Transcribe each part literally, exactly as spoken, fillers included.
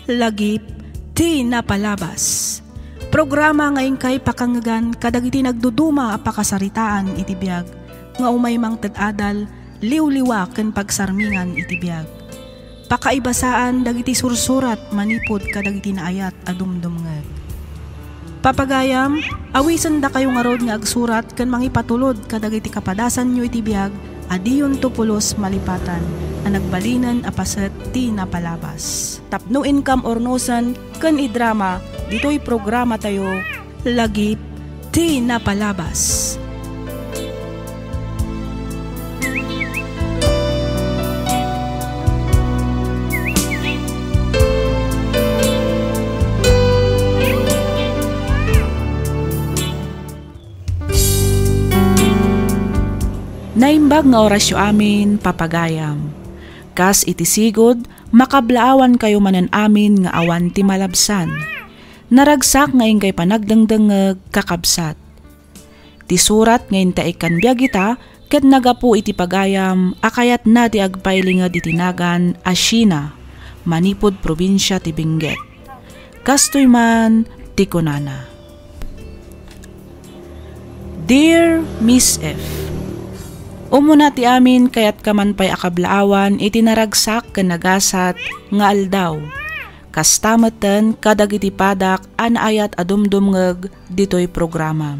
Lagip ti napalabas. Programa nga inkay pakangngegan kadagiti nagduduma a pakasaritaan iti biag nga umay mangted adal, liwliwa ken pagsarmingan iti biag. Pakaibasaan dagiti sursurat manipud kadagiti naayat a dumdumngeg. Papagayam, awisendakayo ngarud nga agsurat ken mangipatulod kadagiti kapadasanyo iti biag a diyonto pulos malipatan a nagbalinen a paset ti napalabas. Tapno inkam urnosen ken idrama ditoy programatayo, Lagip ti Napalabas. Naimbag nga orasyo amin, papagayam. Kas iti sigud, makablaawankayo manen amin nga awan ti malabsan. Naragsak nga inkay panagdengdengngeg, kakabsat. Ti surat nga intaikkan biag ita ket nagapu iti pagayam a kayatna ti agpailinged iti nagan a Sheena manipud probinsia ti Benguet. Kastoy man ti kunana, Dear Miss F, umuna ti amin, kayatka man pay a kablaawan iti naragsak ken nagasat nga aldaw. Kasta metten kadagiti padak a naayat a dumdumngeg ditoy programam.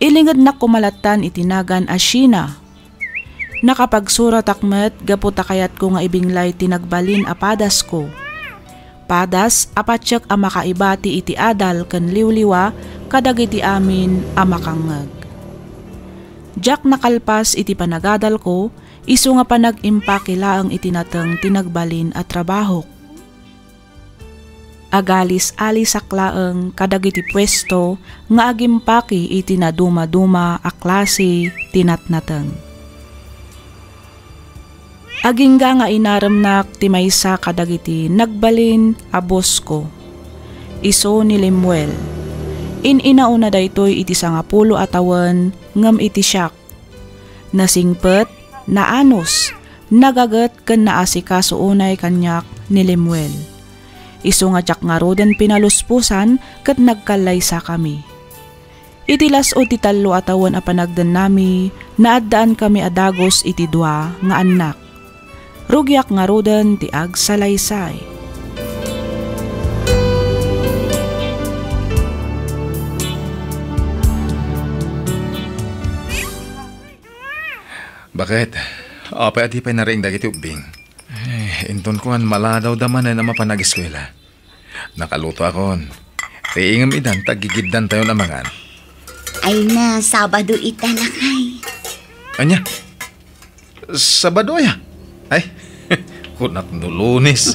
Ilingednak koma lattan iti nagan a Sheena. Nakapagsuratak met gapu ta kayatko nga ibinglay ti nagbalin a padasko. Padas a patiek a makaibati iti adal ken liwliwa kadagiti amin a makangngeg. Diak nakalpas iti panagadalko, isu nga panag-impaki laeng iti nateng ti nagbalin a trabahok. Agalis-alisak laeng kadagiti puesto nga agimpaki iti nadumaduma a klase ti natnateng. Agingga nga inaremnak ti maysa kadagiti nagbalin a bosko. Isu ni Lemuel. In-inauna daytoy iti sangapulo a tawen ngem iti siak. Nasingpet, naanus, nagaget ken naasikaso unay kaniak ni Lemuel. Isu nga diak ngaruden pinalusposan ket nagkallaysakami. Iti las-ud ti tallo a tawen a panagdennami, naaddaankami a dagus iti dua nga annak. Rugiak ngaruden ti agsalaysay. Baket, apay a di pay nariing dagiti ubbing? Eh, inton kuan, maladawda manen a mapan ageskuela. Nakalutoakon. Riingem idan ta aggigiddantayon a mangan. Ay na, Sabado ita, lakay. Ania? Sabado aya? Ay, kunak no Lunes.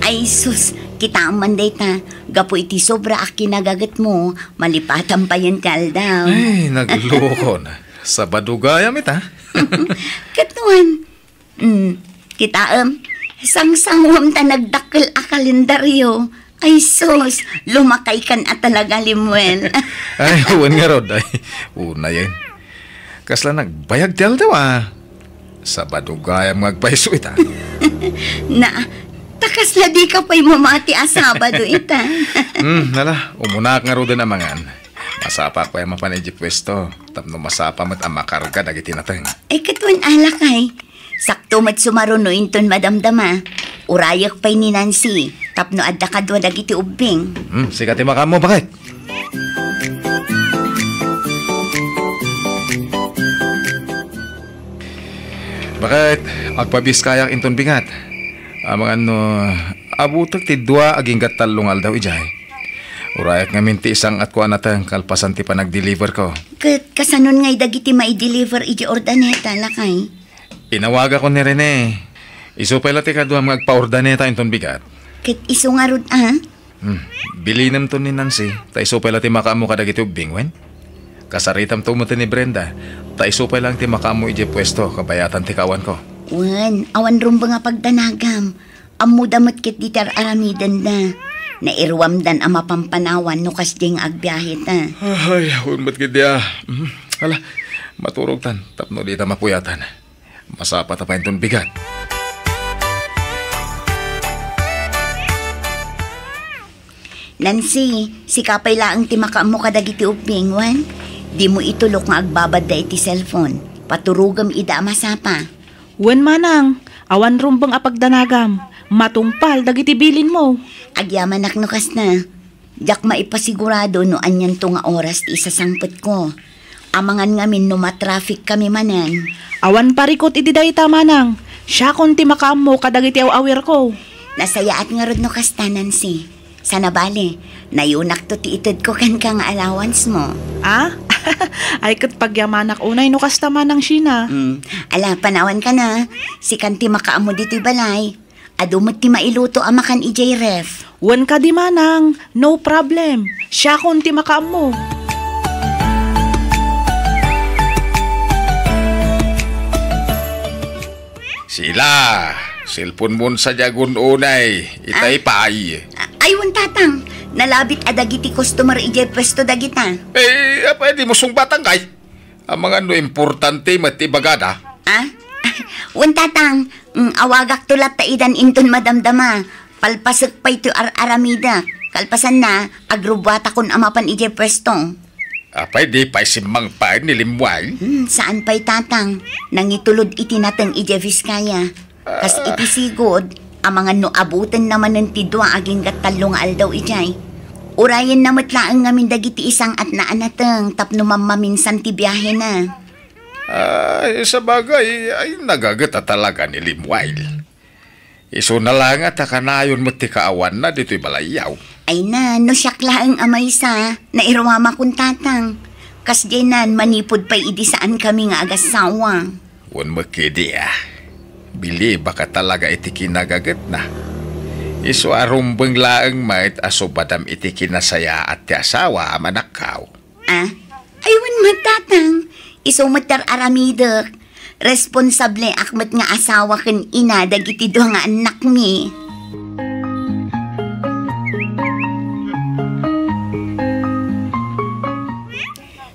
Ay sus, kitaem man dayta, gapu iti sobra a kinagagetmo, malipatan payen ti aldaw. Ay, naglukon. Sabado gayam ita. Ket kuan, mm, kitaem, sangsanguem ta nagdakkel a kalendario. Ay sus, lumakaykan a talaga, Lemuel. Ay, wen ngarud, ay, unayen. Kasla nagbayag ti aldaw, a. Sabado gayam nga agpayso ita. Na, ta kasla dika pay mamati a Sabado ita. Hmm, ala, umunaak ngaruden a mangan. Masapaak pay a mapan idiay puesto, tapno masapa met a makarga dagiti nateng. Ay, ket wen a lakay. Sakto met sumaruno inton madamdama. Urayek pay ni Nancy, tapno adda kadua dagiti ubbing. Hmm, sika ti makaammo, baket. Baket, agpabiskayak inton bigat. Amangan no, abutek ti dua agingga tallo nga aldaw idiay. Urayek ngamin ti isang-atko a nateng kalpasan ti panagdeliverko. Ket kasanon ngay dagiti maideliver idiay Urdaneta, lakay? Inawagakon ni Rene. Isu pay la ti kaduam nga agpa-Urdaneta inton bigat. Ket isu ngarud a? Hmm. Bilinemto ni Nancy, ta isu pay la ti makaammo kadagiti ubbing, wen? Kasaritamto met ni Brenda, ta isu pay laeng ti makaammo idiay puesto kabayatan ti kaawanko. Wen, awan rumbeng a pagdanagam. Ammoda met ketdi ti ar-aramidenda. Nairuamdan a mapampanawan no kasdiay nga agbiaheta. Ay, wen met ketdi a. Mhm. Ala, maturogtan tapno dita mapuyatan. Masapata pay inton bigat. Nancy, sika pay laeng ti makaammo kadagiti ubbing, wen? Dimo itulok nga agbabadda iti cellphone. Paturogem ida a masapa. Wen, manang, awan rumbeng a pagdanagam. Matungpal dagiti bilinmo. Agyamanak no kasta. Diak maipasigurado no anianto nga oras ti isasangpetko. Amangan ngamin no matraffic kami manen. Awan parikut iti dayta, manang. Siakon ti makaammo kadagiti aw-awirko. Nasayaat ngarud no kasta, Nancy. Sana bale, nayunakto ti itedko kenka nga allowance mo. Ah? Ay, ket pagyamanak unay no kasta, manang Sheena. Hmm. Ala, panawanka na. Sikan ti makaammo ditoy balay. Adu met ti mailuto a makan idiay ref. Wen kadi, manang, no problem. Siakon ti makaammo. Sheila, cellphone mon sadiay agun-unay. Itay pay. A-, ay, wen, tatang. Nalabit a dagiti customer idiay pwesto dagita. Eh, apay, dimo sungbatangkay? Amangan no importante met ti ibagada. Ah? Wen, tatang, mm, awagakto latta idan inton madamdama. Palpasek pay ti ar-aramidek. Kalpasanna, agrubbuatakon a mapan idiay pwesto. Apay, di pay simmangpet ni Lemuel? Hmm, saan pay, tatang. Nangitulod iti nateng idiay Vizcaya. Kas iti sigud, amangan no abutenna manen ti dua agingga tallo nga aldaw idiay. Urayenna met laeng ngamin dagiti isang-atna a nateng tapno mammaminsan ti biahena. Ay, sabagay, ay, nagaget a talaga ni Lemuel. Isuna laeng a ta kanayon met ti kaawanna ditoy balayyo. Ay na, no siak laeng a maysa, nairuamakon, tatang. Kasdiay nan, manipud pay idi saankami nga agassawa. Wen met kadi a, bilibak a talaga iti kinagagetna. Isu a rumbeng laeng met a subadam iti kinasayaat ti asawa a manakkaw. Ah? Ay, wen met, tatang. Isu met ti ar-aramidek. Responsabliak met nga asawa ken ina dagiti dua nga annakmi.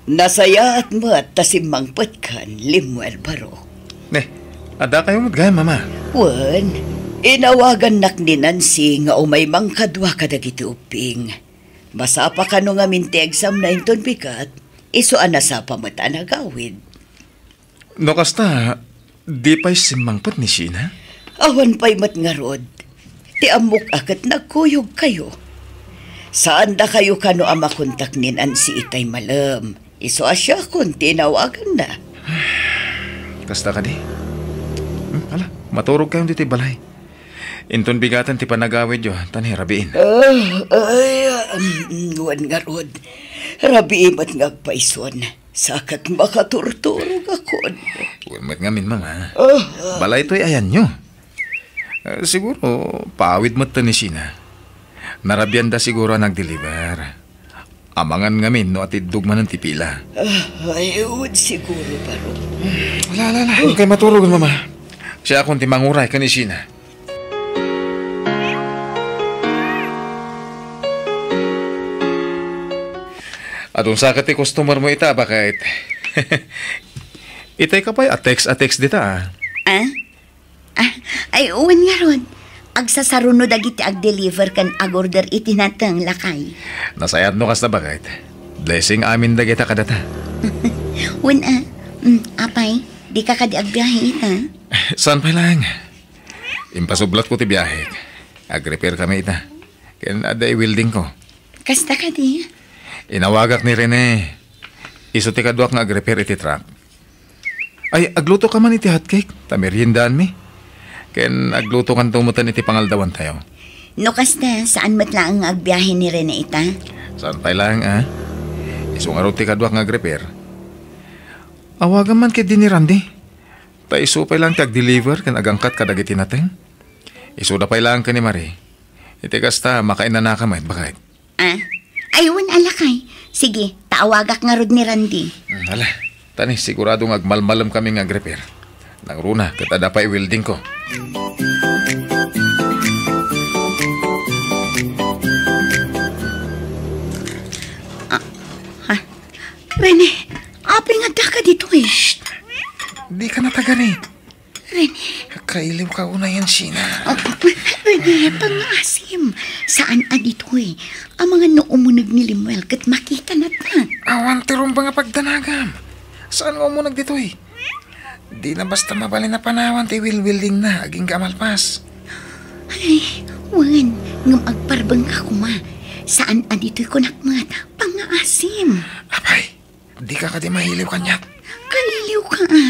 Nasayaat met ta simmangpetkan, Lemuel Barok. Ne, adda kayo met gayam, Mama? Wen, inawagannak ni Nancy nga umay mangkadua kadagiti ubbing. Masapa kano ngamin ti examna inton bigat, isu a nasapa met a nagawid. No kasta, di pay simmangpet ni Sheena? Awan pay met ngarud. Ti ammok a ket nagkuyogkayo. Saandakayo kano a makontak ni Nancy itay malem. Isu a siakon ti inawaganna. Kasta kadi? Hmm, ala, maturogkayon ditoy balay. Inton bigaten ti panagawidyo, ta ni rabiin. Ah, ay, um, wen ngarud. Rabii met nga agpayson. Saket makaturturogakon. Wen met ngamin, Mama. Ah, ah. Balay toy ayanyo. Eh, siguro, paawid met ni Sheena. Narabianda siguro a nag-deliver. Amangan ngamin no atiddog manen ti pila. Ah, ay, wen siguro, Barok. Ala, ala, ala. Inkay maturog, Mama. Siakon ti manguray ken ni Sheena. Adun sa ket ti customer mo ita, baket. Itay ka pay a text a text dita, ah. Ah? Ah, ay, wen ngarud. Agsasaruno dagiti ag-deliver ken ag-order iti nateng, lakay. Nasayaat no kasta, baket. Blessing amin dagita kadata. Wen, ah, mm, apay, di ka kadi agbiahe ita? Saan pay laeng? Impasublatko ti biahek. Ag-repair kami ita. Ken adda i-welding ko. Kasta kadi? Inawagak ni Rene. Isu ti kaduak nga ag-repair iti truck. Ay, agluto ka man iti hotcake, ta meriendaanmi. Ken agluto kanto metten iti pangaldawantayo. No kasta, saan met laeng nga agbiahe ni Rene ita? Saan pay laeng, ah? Isu ngarud ti kaduak nga ag-repair. Awagam man ketdi ni Randy. Ta isu pay laeng ti ag-deliver ken agangkat kadagiti nateng. Isuda pay laeng ken ni Marie. Iti kasta, makainanaka met, baket. Ah? Ay, wen, a lakay. Sige, ta awagak ngarud ni Randy. Hmm, ala. Ta ni, sigurado nga agmalmalem kami nga ag-repair. Nangruna, ket adda pay welding ko. Ah, ha? Rene, apay nga addaka ditoy? Shh! Di ka natagari. Rene. Kailiw ka unay, Sheena. Oh, Ay, pangngaasim. Saan a ditoy. Amangan no umuneg ni Lemuel ket makitanatna. Awan ti rumbeng a pagdanagam. Saan nga umuneg ditoy? Dina basta mabalin a panawan ti wilwildingna agingga a malpas. Ay, wen, ngem agparbengka koma. Saan a ditoy kunak met, pangngaasim. Apay, dika kadi mailiw kaniak? Kaliliwka a.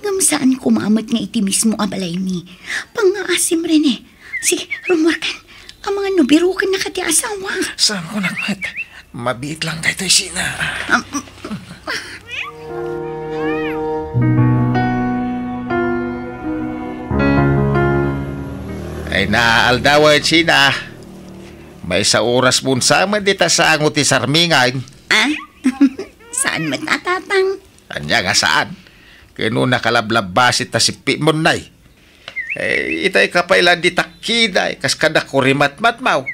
Ngem saan koma met nga iti mismo a balaymi. Pangngaasim, Rene. Sige, rummuarkan. Amangan no birukennaka ti asawa. Saan kunak met? Mabiit lang daytoy, Sina. Am-, Ay, naaldaw, Sina. Maysa oras mo sa met dita sango ti sarmingan. Ah? Saan met a, Tatang? Ania nga saan? Ken no nakalablabbasi ta sippi mo nay. Eh, itay ka pay la di takkiday, kas kada kurimatmatmaw.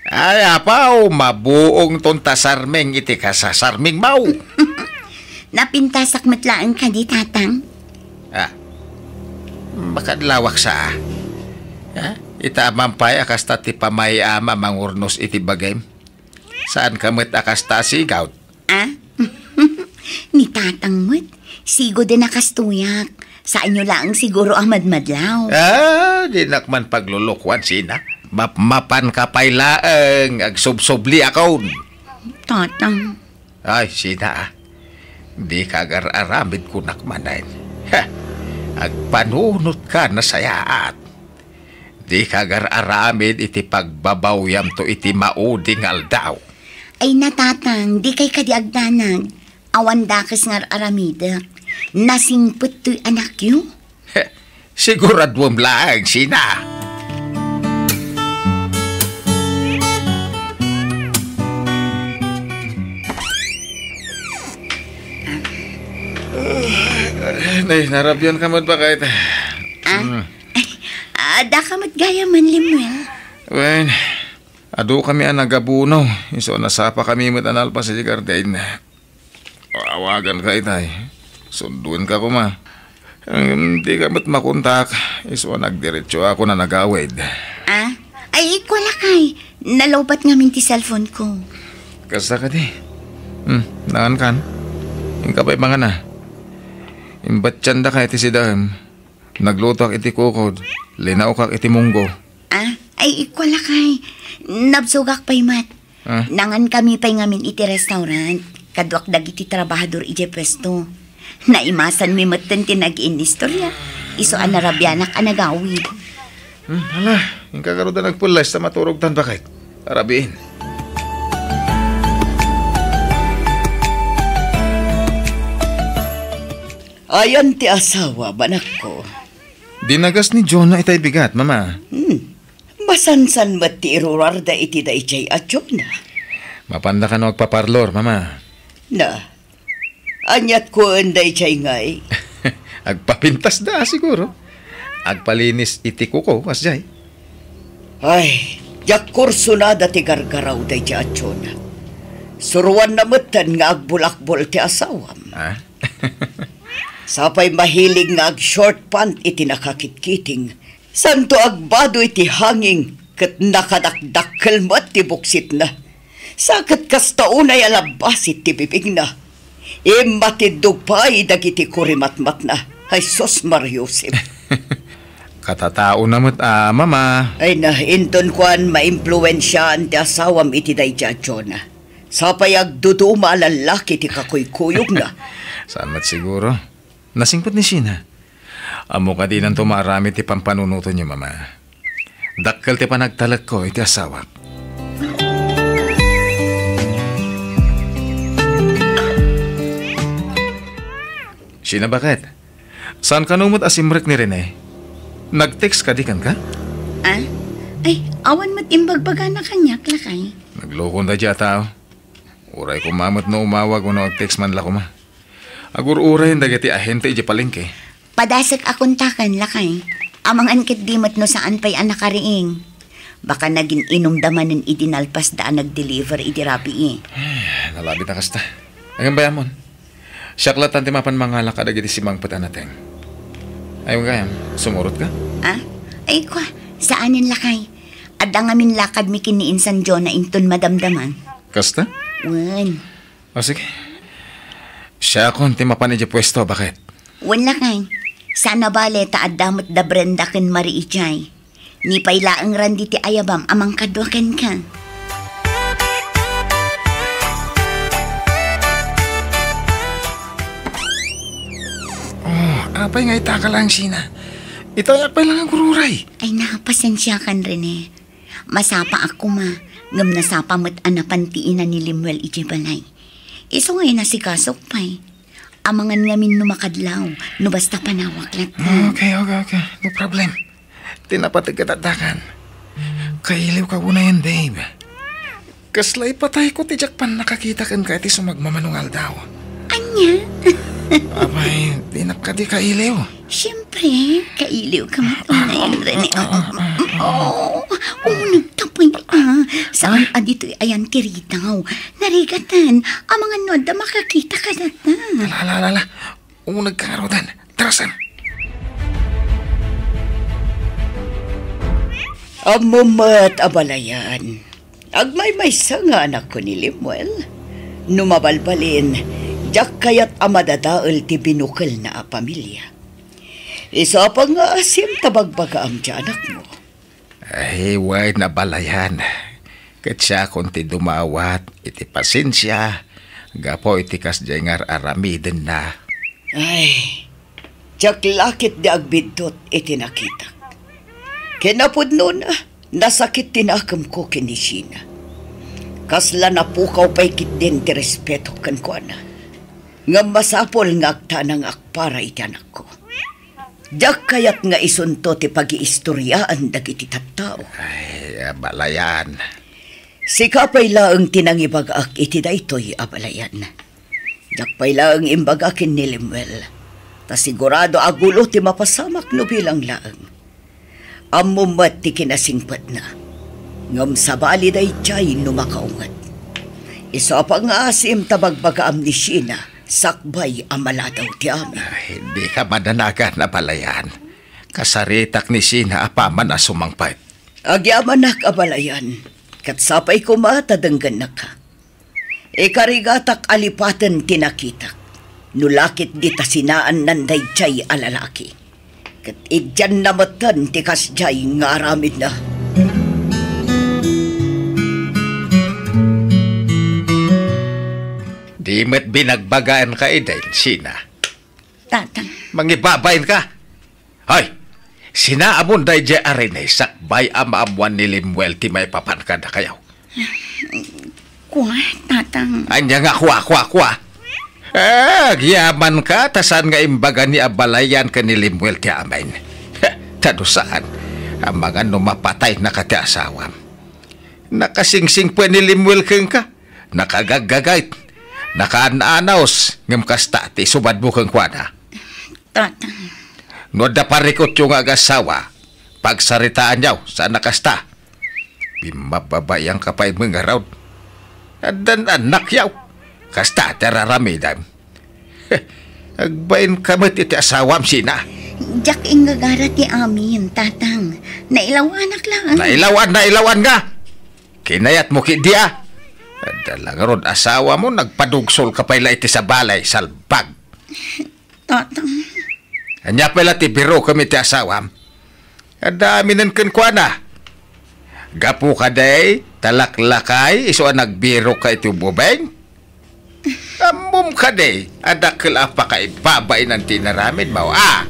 Ay, apaw, mabuong ton ta sarming iti kasasarming maw. Napintasak met laeng kadi, Tatang. Ah, makadlawak sa, ah. Ah, ita a mampay a kasta ti pamay-am a mangurnos iti bagim. Saan ka met a kasta, sigud? Ah? Ni Tatang met, sigud a nakastoyak. Saanyo laeng siguro a madmadlaw. Ah, dinak man paglulukuan, Sina. Mapmapan ka pay laeng, agsubsubli akon. Tatang. Ay, Sina, ah. Di ka agar-aramid kunak manen. Ha, agpanunot ka nasayaat. Di ka agar-aramid iti pagbabawyamto iti maudi nga aldaw. Ay, natatang, di kay kadi agdanag. Awan dakes nga ar-aramidek. Nasingpet toy anakyo. Siguraduem laeng, Sina. Nay, narabian ka met, baket? Ah? Mm. Ay, adda ka met gayamen, Lemuel. Wen, adu kami a nagabuno, isu a nasapa kami met a nalpas iti garden. Awagan ka itay. Sunduen ka koma. Ngem di ka met makontak, isu a nagdiretso ako a nagawid. Ah? Ay, ikua lakay. Nalowbat ngamin ti cellphone ko. Kasta kadi? Hmm, nangan kan? Inka pay mangana. Imbattiandaka iti sidaem. Naglutoak iti kukod, linaokak iti munggo. Ah, ay, ikua lakay. Nabsogak pay met. Ah? Nangan kami pay ngamin iti restaurant. Kaduak dagiti trabahador idiay puesto. Naimasanmi metten ti nag-inistorya. Isu a narabianak a nagawid. Hmm, hala, inka garud a nagpulles ta maturogtan, baket. Arabiin. Ayan ti asawa, banakko. Dinagas ni Jonah itay bigat, Mama. Hmm. Masansan met ti irurarda iti daydiay a Jonah. Mapanda kano agpaparlor, Mama. Na, aniat kuen daydiay ngay? Agpapintasda, siguro. Agpalinis iti kuko, kasdiay. Ay, diak kursunada ti gargaraw daydiay a Jonah. Suroanna metten nga agbulakbol ti asawam. Ah? Sapay mahilig nga ag-short pant iti nakakitkiting, santo agbado iti hanging ket nakadakdakkel met ti buksitna. Sa ket kasta unay a labbasit ti bibingna. Immatiddog pay dagiti kurimatmatna. Ay, sus, Mariusip. Katataona met a, Mama. Ay na, inton kuan, maimpluensiaan ti asawam iti daydiay a Jonah. Sapay agduduma a lallaki ti kakuykuyogna. Saan met siguro? Nasingpet ni Sina. Ammo kadi inanto maaramid ti pampanunotenyo, Mama. Dakkel ti panagtalekko iti asawak. Sina, baket? Saan kano met a simrek ni Rene? Nag-text kadi kenka? Ah? Ay, awan met imbagbagana kaniak, lakay. Naglokon daydiay a tao. Uray koma met no umawag wenno ag-text man la koma. Agur-urayen dagiti ahente idiay palengke. Padasek a kontaken, lakay. Amangan ketdi met no saan pay a nakariing. Baka nagin-inumda manen idi nalpasda a nag-deliver idi rabii. Ay, nalabit a kasta. Agin bayamon. Siak latta ti mapan mangala kadagiti simangpet a nateng. Ay, gayam, sumurotka? Ah? Ay, kua, saanen, lakay. Adda ngamin lakadmi ken ni Insan Jonah inton madamdaman. Kasta? Wen. O, sige. Siakon ti mapan idiay puesto, baket. Wen lakay. Saan a bale ta adda met da Brenda ken Marie idiay. Ni pay laeng ran ditoy ayabam a mangkadua kenka. Oh, apay nga itaka lang, Sina? Itayak pay lang agururay. Ay, napasensiakan, Rene. Masapa a koma, ngem nasapa met a napan ti ina ni Lemuel idiay balay. Isu nga inasikasok pay. Amangan ngamin no makadlaw, no basta panawak latta. Ah, okay, okay, okay. No problem. Ti napateg ket addakan. Kailiwka unayen, babe. Kasla ipatayko ti diak pannakakita kenka iti sumagmamano nga aldaw. Ania? Apay, dinak kadi kailiw? Siempre, kailiwka met unayen, Rene. Ah, ah, ah, ah, ah. Oh, umunegta pay, ah. Saan a ditoy ayan ti ridaw. Narigatan, amangan no adda makakita kadata. Ala, ala, ala, ala. Umunegka ngaruden. Tarasan. Ammom met, abalayan. Agmaymaysa nga anakko ni Lemuel. No mabalbalin, diak kayat a madadael ti binukelna a pamilia. Isu a pangngaasim ta bagbagaam ti anakmo. Ay, wen, abalayan. Ket siakon ti dumawat iti pasensia gapu iti kasdiay nga ar-aramidenna. Ay, diak la ketdi agbiddut iti nakitak. Kinapudnona, nasakit ti nakemko ken ni Sheena. Kasla napukaw pay ketdin ti respeto kenkuana. Ngem masapul nga agtanang nga agpara iti anakko. Diak kayat nga isunto ti pagiistoriaan dagiti tattao. Ay, abalayan. Sika pay laeng ti nangibagaak iti daytoy, abalayan. Diak pay laeng imbaga ken ni Lemuel. Ta sigurado a gulo ti mapasamak no bilang laeng. Ammom met ti kinasingpetna. Ngem sabali daydiay no makaunget. Isu a pangngaasim ta bagbagaam ni Sheena, sakbay a maladaw ti amin. Ay, dika madanagan, abalayan. Kasaritak ni Sheena apaman a sumangpet. Agyamanak, abalayan. Ket sapay koma ta denggennaka. Ikarigatak a lipaten ti nakitak. No la ketdi ta sinaannan daydiay a lalaki. Ket idianna metten ti kasdiay nga aramidna. Di met binagbagaenka idi, Sheena. Tatang. Mangibabain ka. Hoy! Sinaamon daydiay a Rene sakbay a maammoan ni Lemuel ti maipapan kadakayo. Kua, Tatang. Ania nga kua, kua, kua? Eh, agyamanka, ta saan nga imbaga ni abalayan ken ni Lemuel ti amin. Ta no saan, amangan no mapataynaka ti asawam. Nakasingsingpet ni Lemuel kenka. Nakagaggagayt, nakaananaos, ngem kasta ti isubadmo kenkuana. Tatang. No adda parikutyo nga agassawa, pagsaritaanyo, saan a kasta. Bimmababaianka pay met ngarud. Addan annakyo, kasta ti araramidem. Agbainka met iti asawam, Sheena. Diak ingagara ti amin, Tatang. Nailawanak laeng. Nailawan, nailawan nga! Kinayatmo ketdi a? Adda la ngarud asawamo, nagpadugsolka pay la iti sabali, salbag. Tatang. Ania pay la ti birokem iti asawam? Adda aminen kenkuana. Gapu kadi ta laklakay isu a nagbirokka iti ubing? Ammom kadi a dakkel a pakaibabainan ti inaramidmo, a?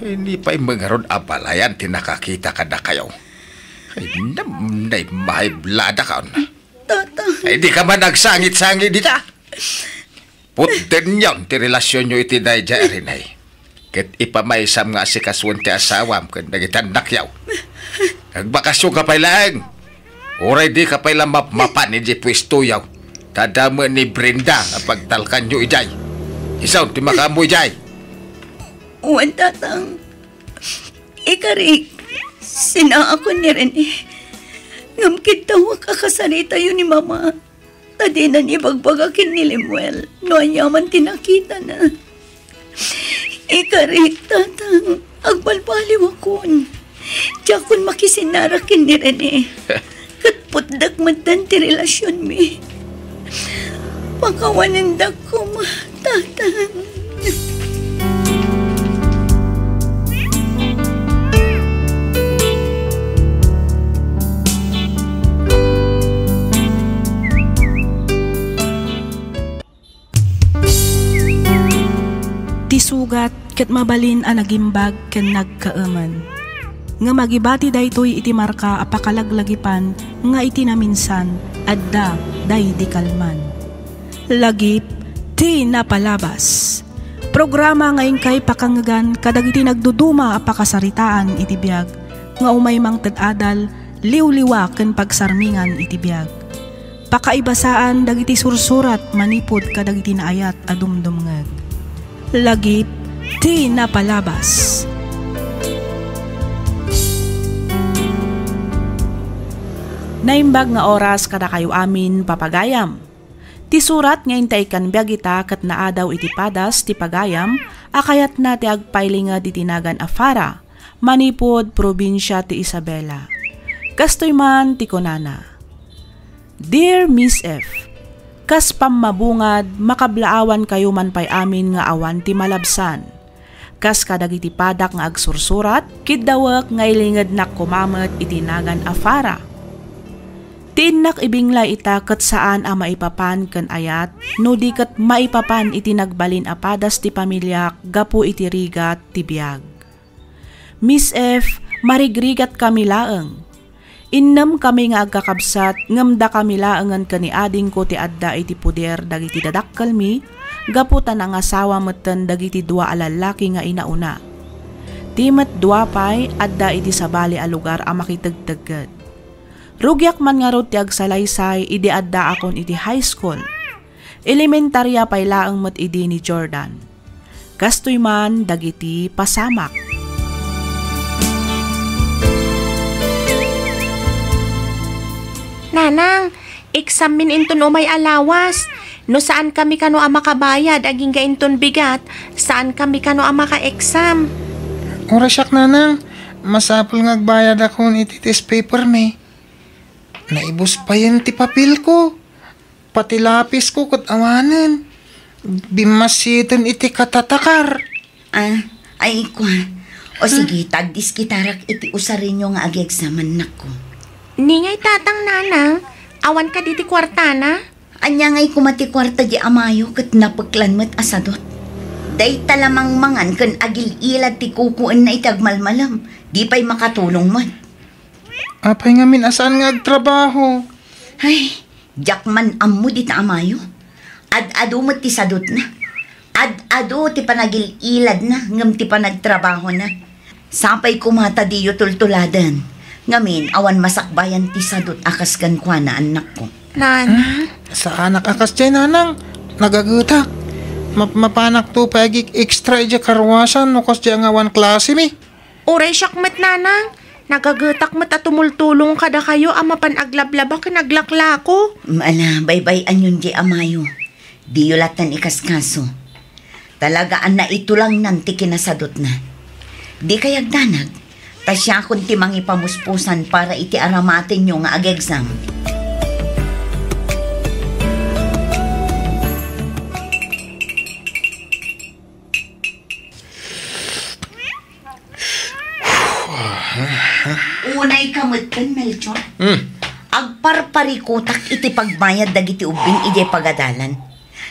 Idi pay met ngarud abalayan ti nakakita kadakayo. Ay, nam-, naimahibladakon. Tata. Ay, dika man agsangit-sangit dita. Putdenyon ti relasionyo iti daydiay a Rene. Ket ipamaysam nga asikasoen ti asawam ken dagiti annakyo. Agbakasyoka pay laeng. Uray dika pay la mapmapan idiay puestoyo. Ta adda met ni Brenda a pagtalkanyo idiay. Isu ti makaammo idiay. Wen, Tatang. Ikarik, sinaakon ni Rene. Ngem kiddawak a kasaritayo ni Mama. Ta dinan ibagbaga ken ni Lemuel no aniaman ti nakitana. Ikarik, Tatang, agbalbaliwakon. Diakon makisinara ken ni Rene. Ket putdek metten ti relasionmi. Pakawanendak koma, Tatang. Ti sugat ket mabalin a nagimbag ken nagkaemen. Ngem agibati daytoy iti marka a pakalaglagipan nga iti naminsan, adda daydi kalman. Lagip ti napalabas. Programa nga inkay pakangegan kadagiti nagduduma a pakasaritaan iti biag nga umay mangted adal, liwliwa ken pagsarmingan iti biag. Pakaibasaan dagiti sursurat manipud kadagiti naayat a dumdumngeg. Lagip ti napalabas. Naimbag nga oras kadakayo amin, papagayam. Ti surat nga intay ikkan biag ita ket naadaw iti padas ti pagayam a kayatna ti agpailinged iti nagan a Fara, manipud probinsia ti Isabela. Kastoy man ti kunana, Dear Miss F, kas pammabungad, makablaawankayo man pay amin nga awan ti malabsan. Kas kadagiti padak nga agsursurat, kiddawek nga ilingednak koma met iti nagan a Fara. Ti innak ibinglay ita ket saan a maipapan ken ayat no di ket maipapan iti nagbalin a padas ti pamiliak gapu iti rigat ti biag. Miss F, marigrigatkami laeng. Innemkami nga agkakabsat ngem dakami laengen ken ni adingko ti adda iti poder dagiti dadakkelmi gapu ta nangasawa metten dagiti dua a lallaki nga inauna. Ti met dua pay adda iti sabali a lugar a makitegtegged. Rugiak man ngarud ti agsalaysay idi addaakon iti high school. Elementaria pay laeng met idi ni Jordan. Kastoy man dagiti pasamak. Nanang, exammin inton umay a lawas. No saankami kano a makabayad agingga inton bigat, saankami kano a maka-exam. Uray siak, Nanang. Masapul nga agbayadakon iti test papermi. Naibus payen ti papelko. Pati lapisko ket awanen. Bimmasiten iti katatakar. Ah, ay, kua. O sige, tagdiskitarak iti usarenyo nga agi-exam, annakko. Ni ngay tatang, nanang, awan kadi ti kuartana? Ania ngay koma ti kuarta di amayo ket napeklan met a sadut. Dayta la mangmangan ken agil-ilad ti kukuenna iti agmalmalem. Di pay makatulong met. Apay ngamin a saan nga agtrabaho? Ay, diak man ammo dita amayo. Ad-adu met ti sadutna. Ad-adu ti panagil-iladna ngem ti panagtrabahona. Sapay koma ta diyo tultuladen. Ngamin, awan masakbayan ti sadut a kas kenkuana, annakko. Nana? Hmm? Saanak a kasdiay, nanang. Nagagetak. Map-, mapanakto pay agik-extra idiay karuasan no kasdiay nga awan klasemi. Uray siak met, nanang. Nagagetak met a tumultulong kadakayo a mapan aglablaba ken aglaklako. Ala, baybay-anyon di amayo. Diyo latta ikaskaso. Talaga a naitulangnan ti kinasadutna. Dikay agdanag, ta siakon ti mangipamuspusan para iti aramatenyo nga ag-exam. Unay ka metten, Melchor. Hmm. Agparparikutak iti pagbayad dagiti ubbing idiay pagadalan.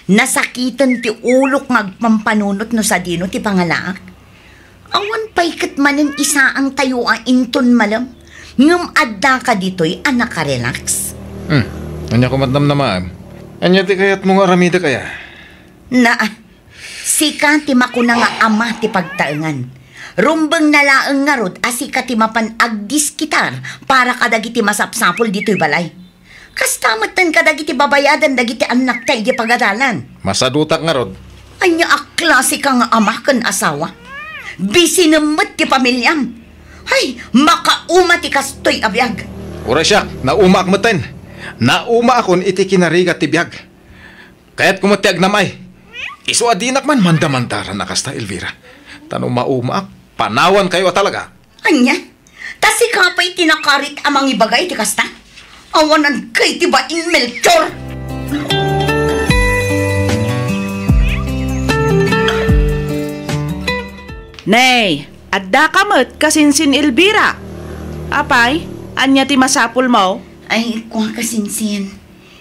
Nasakiten ti ulok nga agpampanunot no sadino ti pangalaak. Awan pay ket manen isaantayo a inton malem, ngem addaka ditoy a nakarelax. Hmm. Ania koma ti namnamaem? Ania ti kayatmo nga aramidek aya? Na, Sika ti makuna nga ama ti pagtaengan. Rumbengna laeng ngarud a sika ti mapan agdiskitar para kadagiti masapsapul ditoy balay. Kasta metten kadagiti babayadan dagiti annakta idiay pagadalan. Masadutak ngarud. Ania a klase ka nga ama ken asawa? Bisinem met ti pamiliam. Hay, makauma ti kastoy a biag. Uray siak, naumaak metten. Naumaakon iti kinarigat ti biag. Kayatko met ti agnam-ay. Isu a dinak man mandamandaran a kasta, Elvira. Ta no maumaak, panawankayo a talaga. Ania? Sika pay ti nakarit a mangibaga iti kasta? Awanan kay ti bain, Melchor! Nay, adda ka met, kasinsin Elvira. Apay, ania ti masapulmo? Ay, kua, kasinsin.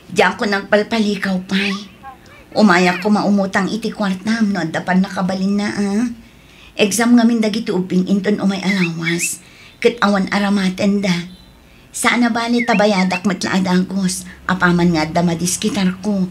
Diak nagpalpalikaw pay. Umayak koma umutang iti kuartam no adda pannakabalinna, a. Exam ngamin dagiti ubbing inton umay a lawas, ket awan aramatenda. Saan a bale ta bayadak met la a dagus, apaman nga adda madiskitarko.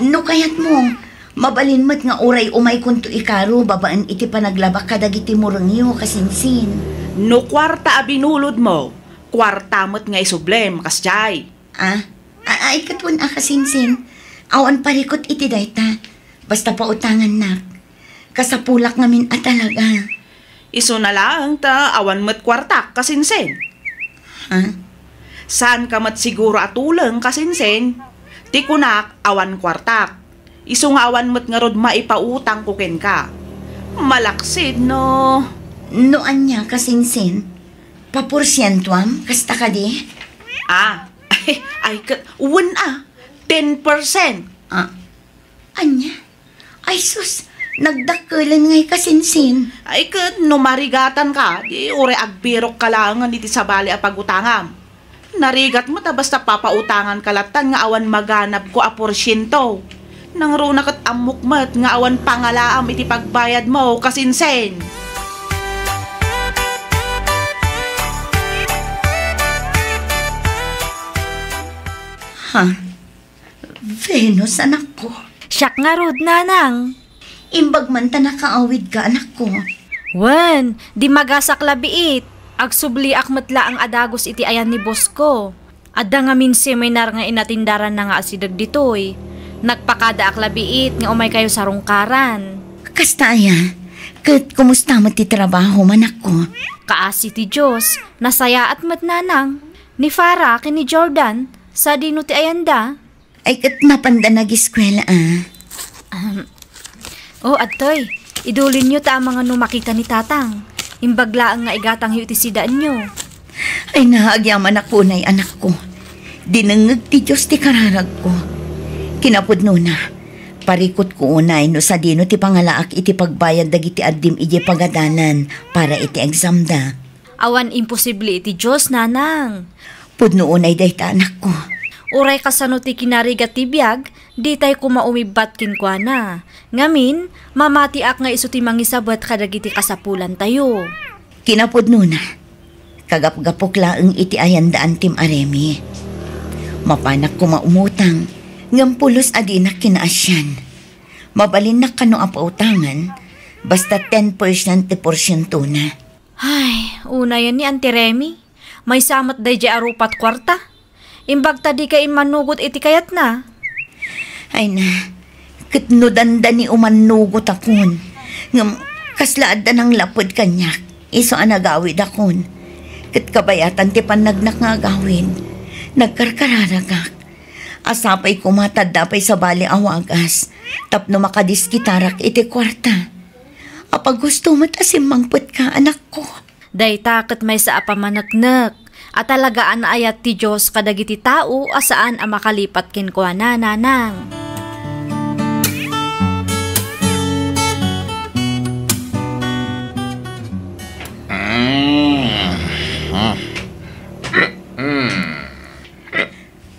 No kayatmo, mabalin met nga uray umaykonto ikaro babaen iti panaglabak kadagiti murengyo, kasinsin. No kuarta a binulodmo, kuarta met nga isublem, kasdiay. A? A-, ay, ket wen a, kasinsin. Awan parikut iti dayta. Basta pautangannak. Kasapulak ngamin a talaga. Isuna laeng ta awan met kuartak, kasinsin. Ha? Saanka met siguro a tuleng, kasinsin. Ti kunak, awan kuartak. Isu nga awan met ngarud maipautangko kenka. Malaksid no. No ania, kasinsin? Paporsientuam, kasta kadi? A, ay, ay, ket, wen a, ten percent. A, ania? Ay sus, nagdakkelen ngay, kasinsin. Ay, ket, no marigatanka, di uray agbirokka laengen iti sabali a pagutangam. Narigat met a basta papautanganka lattan nga awan maganabko a porsiento. Nangruna ket ammok met nga awan pangalaam iti pagbayadmo, kasinsin. Ha? Venus, anakko. Siak ngarud, nanang. Imbag man ta nakaawidka, anakko. Wen, di magasak la biit. Agsubliak met laeng a dagus iti ayan ni boss ko. Adda ngamin seminar nga inatindaranna nga asideg ditoy. Nagpakadaak la biit nga umaykayo sarungkaran. Kasta aya? Ket kumusta met ti trabaho, anakko? Kaasi ti Dios, nasayaat met, nanang. Ni Farah ken ni Jordan, sadino ti ayanda? Ay, ket mapanda nagiskuela, a. Ahem. O, adtoy, idulinyo ta amangan no makita ni Tatang. Imbag laeng nga igatangyo iti sidaenyo. Ay, naagyamannak unay, anakko. Dinengngeg ti Dios ti kararagko. Kinapudnona, parikutko unay no sadino ti pangalaak iti pagbayad dagiti addim idiay pagadalan para iti examda. Awan imposible iti Dios, nanang. Pudno unay dayta, anakko. Uray kasano ti kinarigat ti biag, ditay koma umibbat kenkuana. Ngamin, mamatiak nga isu ti mangisabet kadagiti kasapulantayo. Kinapudnona, kagapgapok laeng iti ayan da Antim a Remi. Mapanak koma umutang, ngem pulos a dinak kinaasian. Mabalinnak kano a pautangan, basta ten percent ti porsientona. Ay, unayen ni Auntie Remy. Maysa met daydiay a rupat kuarta. Imbag ta dika immanugot iti kayatna. Ay na, ket no dandani umannugotakon, ngem kasla adda nanglaped kaniak, isu a nagawidakon. Ket kabayatan ti pannagnak nga agawid, nagkarkararagak. Sapay koma ta adda pay sabali a wagas tapno makadiskitarak iti kuarta. Apaghusto met a simmangpetka, anakko. Dayta ket maysa a pamaneknek a talaga a naayat ti Dios kadagiti tao a saan a makalipat kenkuana, nanang.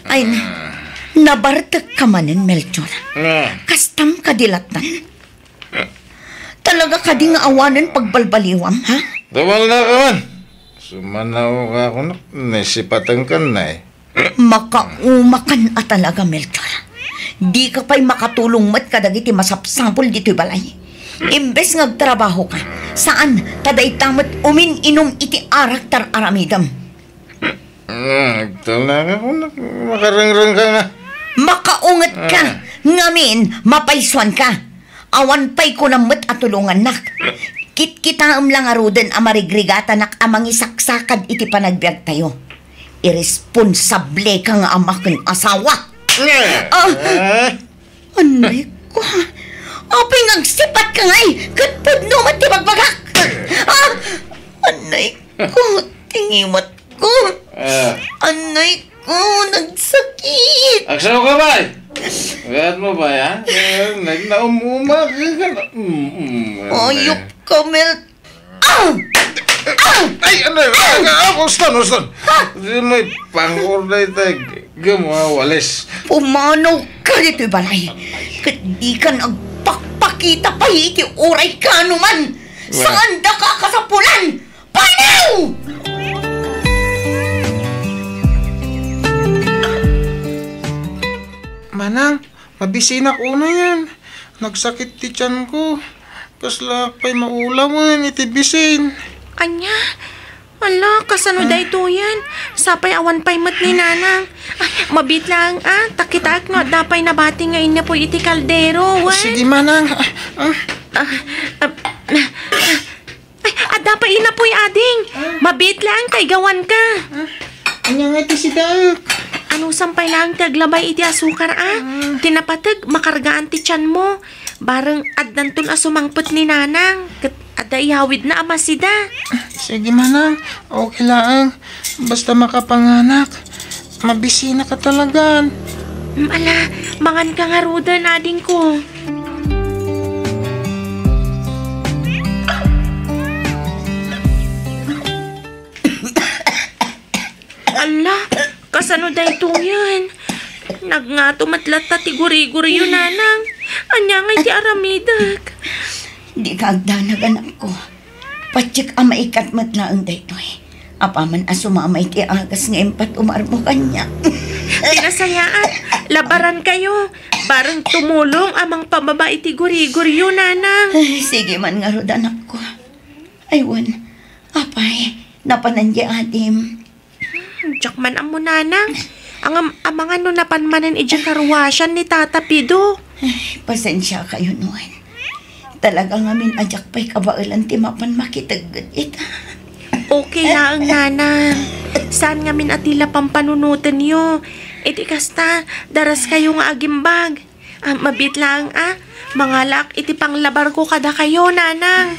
Ay na, nabartekka manen, Melchor. Kastam kadi lattan? Talaga kadi nga awanen pagbalbaliwam, ha? Tumalnakaman. Sumanawka, kunak, naisipatengkan, nay. Makaumakan a talaga, Melchor. Dika pay makatulong met kadagiti masapsapul ditoy balay. Imbes nga agtrabahoka, saan ta dayta met umin-inum iti arak tar-aramidem. Ah, agtalnaka, kunak, makarengrengka nga. Makaungetka, ngamin, mapaysuanka. Awan pay kunam met a tulongannak. Kitkitaem la ngaruden a marigrigatanak a mangisaksakad iti panagbiagtayo. Iresponsableka nga ama ken asawa. Ah! Anay ko. Apay nga agsipatka ngay ket pudno met ti bagbagak? Ah! Anay ko. ti ngiwatko. Ah. Anay ko, nagsakit. Agsaw ka, bay! Kayat mo, bay, ha? Eh, nag-, naum-uma ka, ka-, mm, mm, Ayok ka, Mel. Ah! Ah! Ay, ano yun? Ah, ah, ah, uston, uston. Di may pangor na ito, eh. Gamo, ah, walis. Pumanaw ka ditoy balay. Ket di ka nagpakpakita pay iti uray kaano man. Wala. Saan da ka kasapulan? Panaw! Manang, mabisinak unayen. Nagsakit ti tianko. Kasla pay maulawen iti bisin. Ania? Ala, kasano Ah. daytoyen? Sapay awan pay met ni Nanang. Ah, mabiit laeng, ah. Ta kitaek no adda pay nabati nga innapuy iti kaldero, wen? Sige, Manang. Ah, ah. Ah, ah, ah. Ay, adda pay innapuy, ading. Ah. Mabiit laeng ta igawanka. Ah, ania nga ti sidaek? Anusan pay laeng ti aglabay iti asukar, ah? Ah. Ti napateg, makargaan ti tianmo. Bareng addanton a sumangpet ni Nanang, ket adda iyawidna a masida. Sige, Manang. Okay laeng. Basta makapanganak. Mabisinak a talagan. Mm, ala, manganka ngaruden, adingko. Ala, kasano daytoyen? Nagngato met latta ti guriguryo, Nanang. Ania ngay ti aramidek? Dika agdanag, anakko. Patiek a maikat met laeng daytoy. Apaman a sumama iti agas nga impatumarmo kaniak. Ti nasayaat, labarankayo. Bareng tumulong a mangpababa iti guriguryo, Nanang. Ay, sige man ngarud, anakko. Ay, wen. Apay, napanan di adim? Diak man ammo, Nanang. Ngem, amangan no napan manen idiay karuasan ni Tata Pido. Ay, pasensiakayon, wen. Talaga ngamin a diak pay kabaelan ti mapan makitegged ita. Okay laeng, Nanang. Saan ngamin a ti la pampanunotenyo. Iti kasta, daraskayo nga agimbag. Ah, mabiit laeng, ah. Mangalak iti panglabarko kadakayo, Nanang.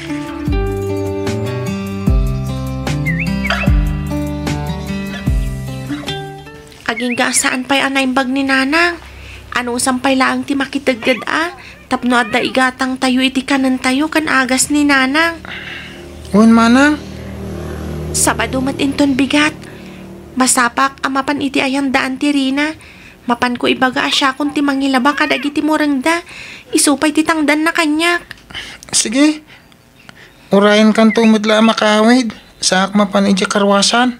Agingga a saan pay a naimbag ni Nanang. Anusan pay laeng ti makitegged, ah, tapno adda igatangtayo iti kanentayo ken agas ni Nanang. Wen, Manang. Sabado met inton bigat. Masapak a mapan iti ayan da Auntie Rina. Mapanko ibaga a siakon ti mangilaba kadagiti murengda. Isu pay ti tangdanna kaniak. Sige. Urayenkanto met la a makaawid. Saak mapan idiay karuasan.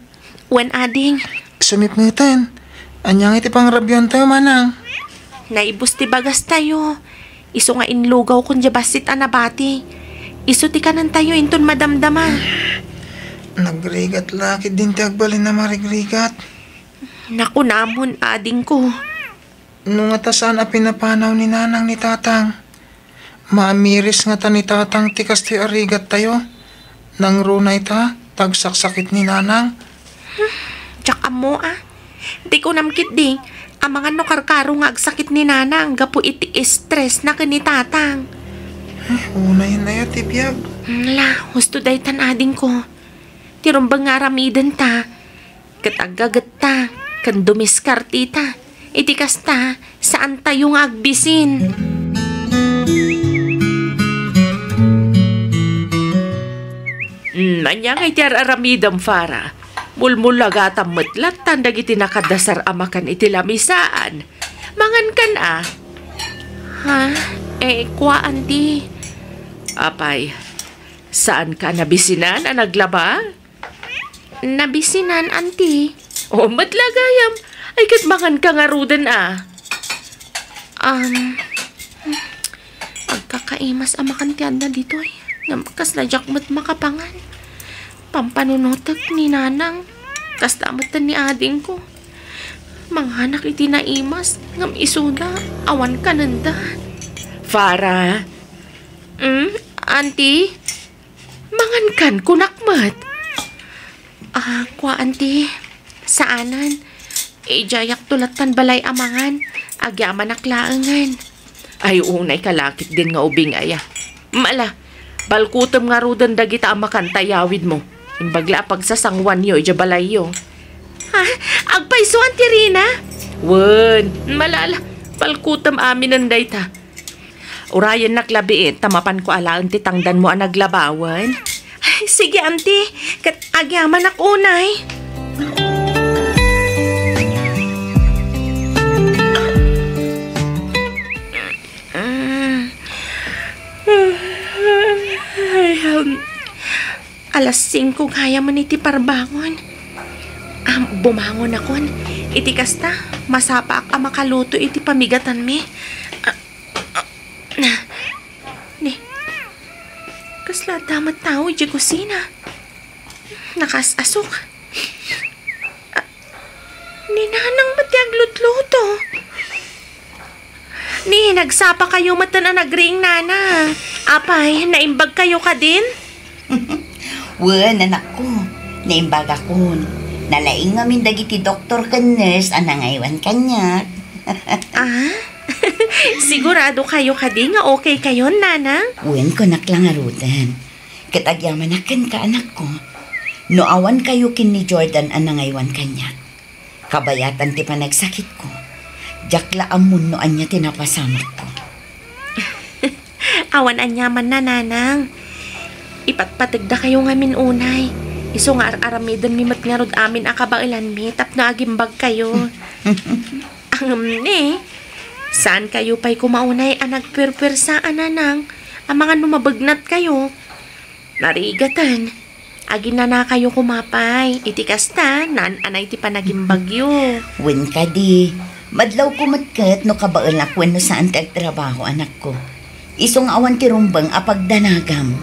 Wen, ading. Sumipngeten. Ania ngay ti pangrabiantayo, Manang? Naibus ti bagastayo. Isu nga inlugawkon diay bassit a nabati. Isu ti kanentayo inton madamdama. Nagrigat la ketdin ti agbalin a marigrigat. Nakunamon, adingko. No ngata saan a pinapanaw ni Nanang ni Tatang, maamiris ngata ni Tatang ti kastoy a rigattayo? Nangruna ita, ta agsaksakit ni Nanang. Diak ammo, a. Ti kunam ketdi, amangan no karkaro nga agsakit ni Nanang gapu iti stress na ken ni Tatang. Ay, unayen aya ti biag. Ala, husto daytan, adingko. Ti rumbeng nga aramidenta, ket aggagetta ken dumiskarteta. Iti kasta, saantayo nga agbisin. Hmm, ania ngay ti ar-aramidem, Farah? Mulmulagatam met lattan dagiti nakadasar a makan iti lamisaan. Mangankan a. Ha? Eh, kua, Auntie. Apay, saanka a nabisinan a naglaba? Nabisinan, Auntie. O, met la gayam. Ay, ket manganka ngaruden a. Um, agkakaimas a makan ti adda ditoy. Ngem kasla diak met makapangan. Pampanunotek ni Nanang. Kasta met ni adingko. Manganak iti naimas, ngem isuda, awan kanenda. Farah. Hmm, Auntie? Mangankan, kunak met. Ah, kua, Auntie. Saanen. Idiayakto lattan balay a mangan. Agyamanak laengen. Ay, unay ka la ketdin nga ubing aya. Mala, balkutem ngaruden dagita a makan ta iyawidmo. Imbag la a pagsasanguanyo idiay balayyo. Ha? Agpayso, Auntie Rina? Wen, malala, palkutem aminen dayta. Urayennak labiit ta mapanko alaen ti tangdanmo a naglabawen. Ay, sige, Auntie. Ket agyamanak unay. Mm. Ay, um, alas singko gayam iti parbangon. Ah, bumangonakon. Iti kasta, masapaak a makaluto iti pamigatanmi. Ah, ah, na. Ni, kasla adda met tao idiay kusina. Nakaas-asok. Ah, ni Nanang met ti aglutluto. Ni, nagsapakayo metten a nagring, Nana. Apay, naimbagkayo kadin? Wen, anakko. Naimbagakon. Nalaing ngamin dagiti doktor ken nurse a nangaywan kaniak. Ah? Siguradokayo kadi nga okay kayon, Nanang? Wen, kunak la ngaruden. Ket agyamanak kenka, anakko. No awan kayo ken ni Jordan a nangaywan kaniak, kabayatan ti panagsakitko. Diak la ammon no ania ti napasamakko. Awan aniamanna, Nanang. Ipatpategdakayo ngamin unay. Isu nga ar-aramidenmi met ngarud amin a kabaelanmi tapno agimbagkayo. Ngem ni, saankayo pay koma unay a nagpuerpuersa a, Nanang, amangan no mabegnatkayo. Narigaten, aginanakayo koma pay. Iti kasta, naan-anay ti panagimbagyo. Wen kadi, madlawko met ket no kabaelak wenno saan ti agtrabaho, anakko. Isu nga awan ti rumbeng a pagdanagam.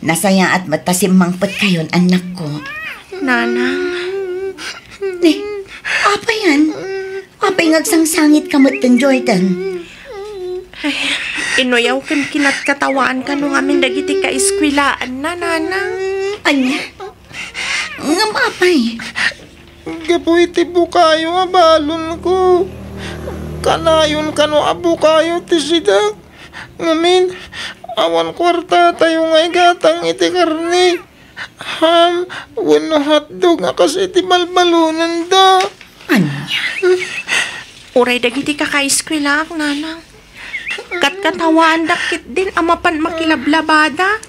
Nasayaat met ta simmangpetkayon, annakko. Nanang. Ni, apayan? Apay nga agsangsangitka met ken Jordan? Ay, inuyaw ken kinatkatawaan kano ngamin dagiti kaeskuelaanna, Nanang. Ania? Ngem apay? Gapu iti bukayo a balonko. Kanayon kano a bukayo ti sidak. Ngamin, awan kuartatayo nga igatang iti karne, ham, wenno hotdog a kas iti balbalonenda. Ania? Uray dagiti kakaeskuelaak, Nanang. Katkatawaandak ketdin a mapan makilablabada,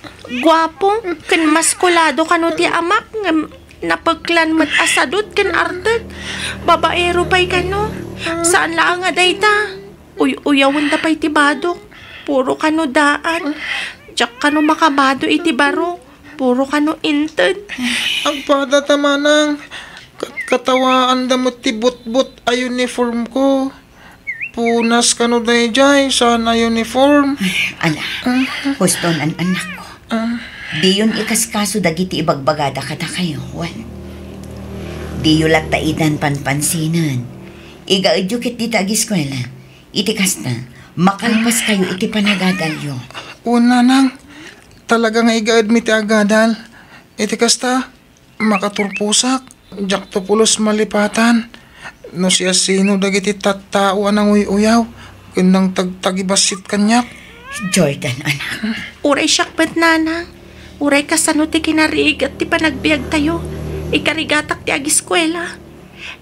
guapo, ken maskulado kano ti amak, ngem napeklan met a sadut ken artek. Babaero pay kano. Saan laeng a dayta. Uy-uyawenda pay ti badok. Puro kano daan. Diak kano makabado iti baro. Puro kano inted. Agpada ta manang. Kat-, katawaanda met ti butbut a uniformko. Punas kano daydiay, saan a uniform. Ay, ala, husto nan, annakko. Ah. Diyon ikaskaso dagiti ibagbagada kadakayo, wen. Diyo latta idan panpansinen. Igaedyo ket dita agiskuela. Iti kasta, makalpaskayo iti panagadalyo. Wen, nanang, talaga nga igaedmi ti agadal. Iti kasta, makaturposak. Diakto pulos malipatan no siasino dagiti tattao a nanguy-uyaw ken nangtagtagibassit kaniak. Jordan, anak. Uray siak met, nanang. Uray kasano ti kinarigat ti panagbiagtayo, ikarigatak ti agiskuela.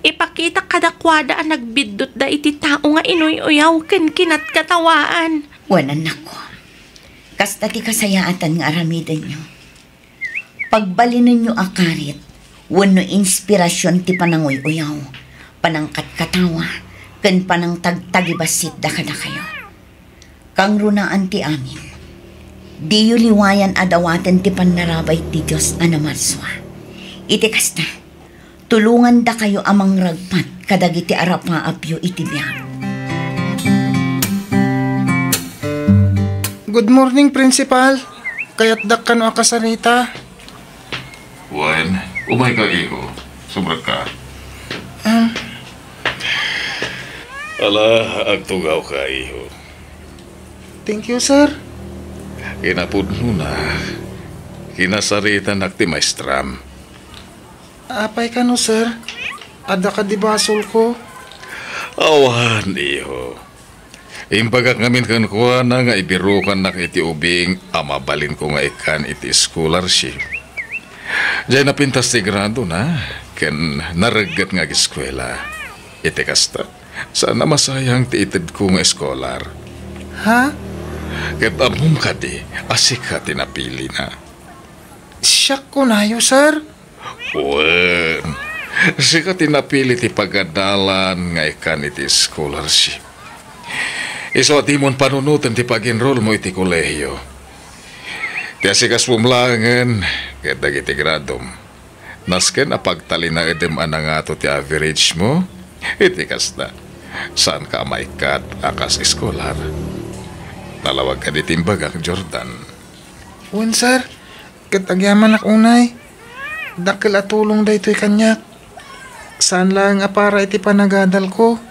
Ipakitak kadakuada a nagbiddutda iti tao nga inuy-uyaw ken kinatkatawaan. Wen, annakko. Kasta ti kasayaatan nga aramidenyo. Pagbalinenyo a karit wenno inspirasyon ti pananguy-uyaw, panangkatkatawa, ken panangtagtagibassit da kadakayo. Kangrunaan ti amin, diyo liwayan a dawaten ti pannarabay ti Dios a namarsua. Iti kasta, tulongandakayo a mangragpat kadagiti arapaapyo iti biag. Good morning, Principal. Kayatdak kano a kasarita. Wen, umayka, iho. Sumrekka. Ah. Ala, agtugawka, iho. Thank you, sir. Kinapudnona, kinasaritanak ti maestram. Apay kano, sir? Adda kadi basolko? Awan, iho. Imbagak ngamin kenkuana nga ibirukannak iti ubing a mabalinko nga ikkan iti scholarship. Diay napintas ti gradona ken naregget nga ageskuela. Iti kasta, saan a masayang ti itedko nga eskolar. Ha? Ket ammom kadi a sika ti napilina. Siak kunayo, sir? Wen, sika ti napili ti pagadalan nga ikkan iti scholarship. Isu a dimon panunoten ti pag-enrollmo iti kolehiyo. Ti asikasuom laengen ket dagiti gradom. Nasken a pagtalinaedem a nangato ti averagemo, iti kasta, saanka a maikkat a kas eskolar. Nalawag kadi ti imbagak, Jordan? Wen, sir. Ket agyamanak unay. Dakkel a tulong daytoy kaniak. Saan laeng a para iti panagadalko.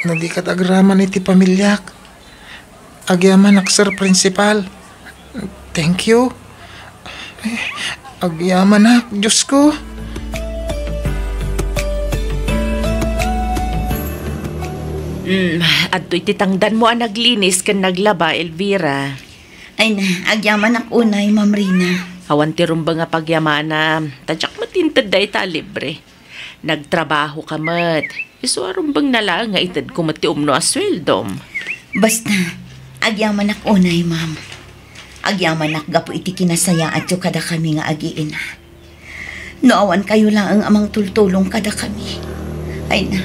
No di ket agraman iti pamiliak. Agyamanak, Sir Principal. Thank you. Ay, agyamanak, Diosko. Mm, adtoy ti tangdanmo a naglinis ken naglaba, Elvira. Ay na, agyamanak unay, Ma'am Rina. Awan ti rumbeng a pagyamana, ta diak met inted dayta a libre. Nagtrabahoka met. Isu a rumbengna laeng nga itedko met ti umno a sueldom. Basta, agyamanak unay, ma'am. Agyamanak gapu iti kinasayaatyo kadakami nga agi-ina. No awan kayo laeng a mangtultulong kadakami. Ay na,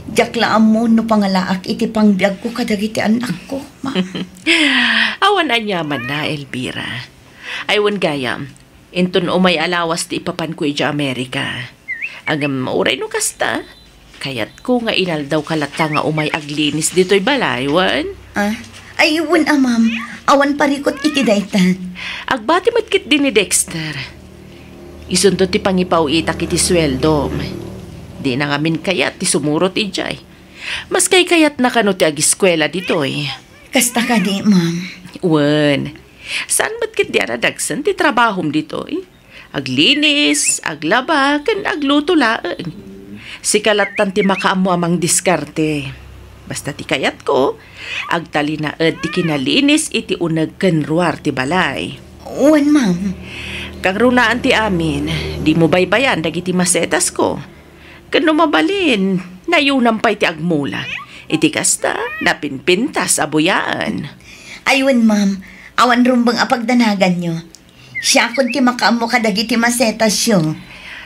diak la ammo no pangalaak iti pangbiagko kadagiti annakko, ma'am. Awan aniamanna, Elvira. Ay, wen gayam, inton umay a lawas ti ipapanko idiay Amerika. Ngem uray no kasta, kayatko nga inaldawka latta nga umay aglinis ditoy balay, wen? Ah, ay, wen a, ma'am. Awan parikut iti dayta. Agbati met ketdi ni Dexter. Isunto ti pangipaw-itak iti sueldom. Dina ngamin kayat ti sumurot idiay. Maskay kayatna kano ti agiskuela ditoy. Kasta kadi, ma'am? Wen. Saan met ketdi a nadagsen ti trabahom ditoy? Aglinis, aglaba, ken agluto laeng. Sika lattan ti makaammo a mangdiskarte. Basta ti kayatko, agtalinaed ti kinalinis iti uneg ken ruar ti balay. Wen, ma'am. Kangrunaan ti amin, dimo baybayan dagiti masetasko. Ken no mabalin, nayunam pay ti agmula. Iti kasta, napinpintas a buyaan. Ay, wen, ma'am. Awan rumbeng a pagdanaganyo. Siakon ti makaammo kadagiti masetasyo.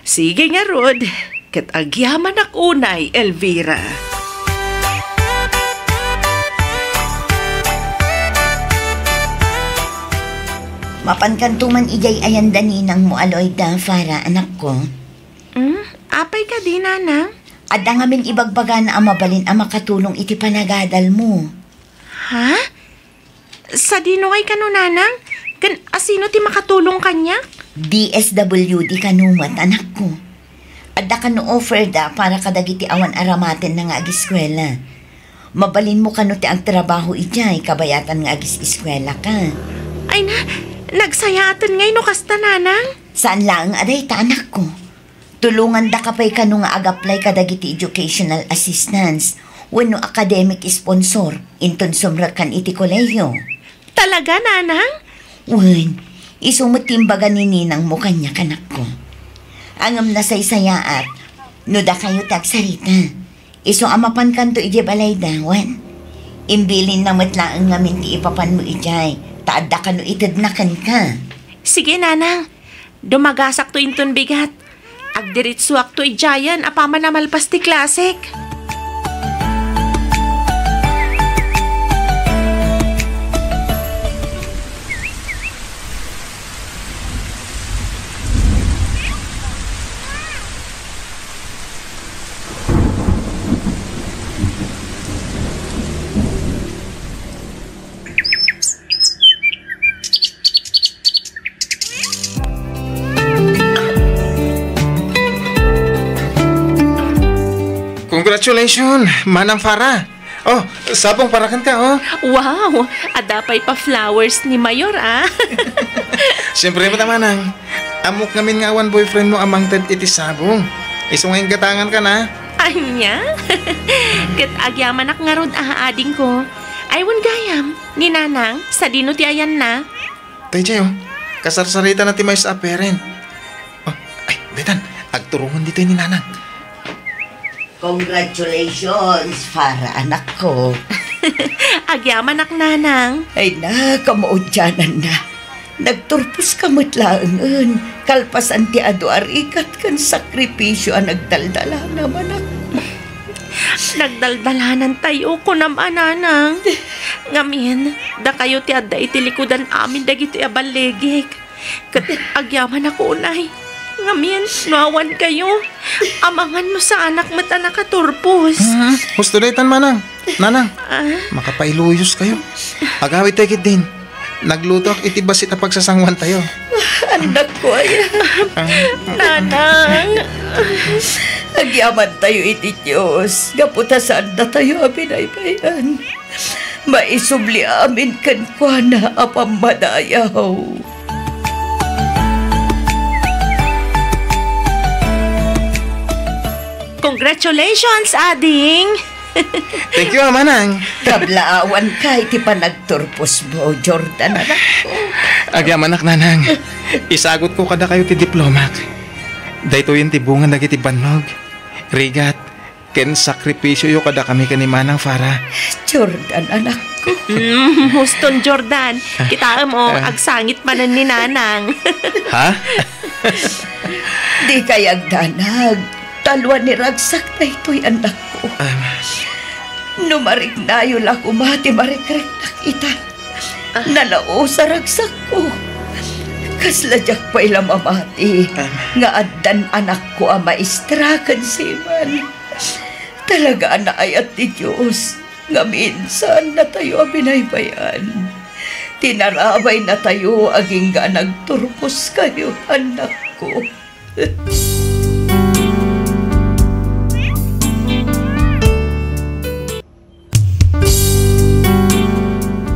Sige ngarud, ket agyamanak unay, Elvira. Mapankanto man idiay ayanda ninangmo a Loida, Farah, anakko. Hmm? Apay kadi, Nanang? Adda ngamin ibagbagana a mabalin a makatulong iti panagadalmo. Ha? Sadino ngay kano, Nanang? Ken asino ti makatulong kaniak? D S W D kano met, anakko. Adda kano offer da para kadagiti awan aramatenna nga agiskuela. Mabalinmo kano ti agtrabaho idiay kabayatan nga agis-iskuelaka. Ay na, nagsayaaten ngay no kasta, Nanang? Saan laeng a dayta, anakko. Tulongandaka pay kano nga ag-apply kadagiti educational assistance wenno academic sponsor inton sumrekkan iti kolehiyo. Talaga, Nanang? Wen, isu met ti imbaga ni ninangmo kaniak, anakko. Ngem nasaysayaat no dakayo ti agsarita. Isu a mapankanto idiay balayda, wen, imbilinna met laeng ngamin ti ipapanmo idiay, ta adda kano itedna kenka. Sige, Nanang. Dumagasakto inton bigat. Agdiritsuakto idiayen apaman a malpas ti klasek. Congratulations, Manang Farah. Oh, sabong para kenka, oh. Wow! Adda pay pa-flowers ni Mayor, ah. Siyempre, Manang. Ammok ngamin nga awan boyfriend mo a mangted iti sabong. Isu nga inggatangan ka na. Ania? Ket agyamanak ngarud a, adingko. Ay, wen gayam, ni Nanang, sadino ti ayanna? Daydiay, o. Kasarsaritana ti maysa a parent. O, ay, daytan, agturongem ditoy ni Nanang. Congratulations, Farah, anakko. Agyamanak, Nanang. Ay na, kamaudiananna. Nagturposka met laengen, kalpasan ti adu a rigat ken sakripisio a nagdaldalanam, anak. Nagdaldalanantayo, kunam a, Nanang. Ngamin, dakayo ti adda iti likudan amin dagitoy a balligik. Ket agyamanak unay. Ngamin, no awankayo, amangan no saanak met a nakaturpos. Hmm, husto daytan, Manang. Nanang, Ah? Makapailuyos kayo. Agawidtayo ketdin. Naglutoak iti bassit a pagsasanguantayo. Annakko aya. Ah. Nanang. Agyamantayo iti Dios, gapu ta saandatayo a binaybay-an. Maisubli amin kenkuana a pammadayaw. Congratulations, ading! Thank you, a, Manang. Kablaawanka iti panagturposmo, Jordan, anakko. Agyamanak, Nanang. Isagutko kadakayo ti diplomak. Daytoyen ti bunga dagiti bannog, rigat, ken sakripisioyo kadakami ken ni Manang Farah. Jordan, anakko. Mm, huston, Jordan. Kitaem, o, Ah. agsangit manen ni Nanang. Ha? Dikay agdanag. Talua ni ragsak daytoy, annakko. Ah. No mariknayo la koma ti marikriknak ita, Ah. nalaos a ragsakko. Kasla diak pay la mamati Ah. nga addan anakko a maestra ken seaman. Talaga a naayat ti Dios nga minsan natayo a binaybay-an. Tinarabaynatayo agingga a nagturposkayo, annakko.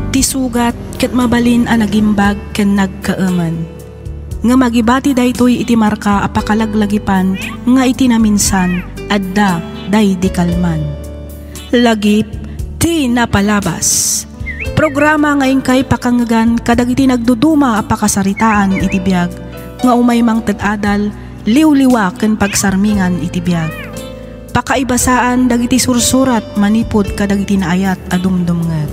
Ti sugat ket mabalin a nagimbag ken nagkaemen. Ngem agibati daytoy iti marka a pakalaglagipan nga iti naminsan adda daydi kalman. Lagip ti napalabas. Programa nga inkay pakangngegan kadagiti nagduduma a pakasaritaan iti biag nga umay mangted adal, liwliwa ken pagsarmingan iti biag. Pakaibasaan dagiti sursurat manipud kadagiti naayat a dumdumngeg.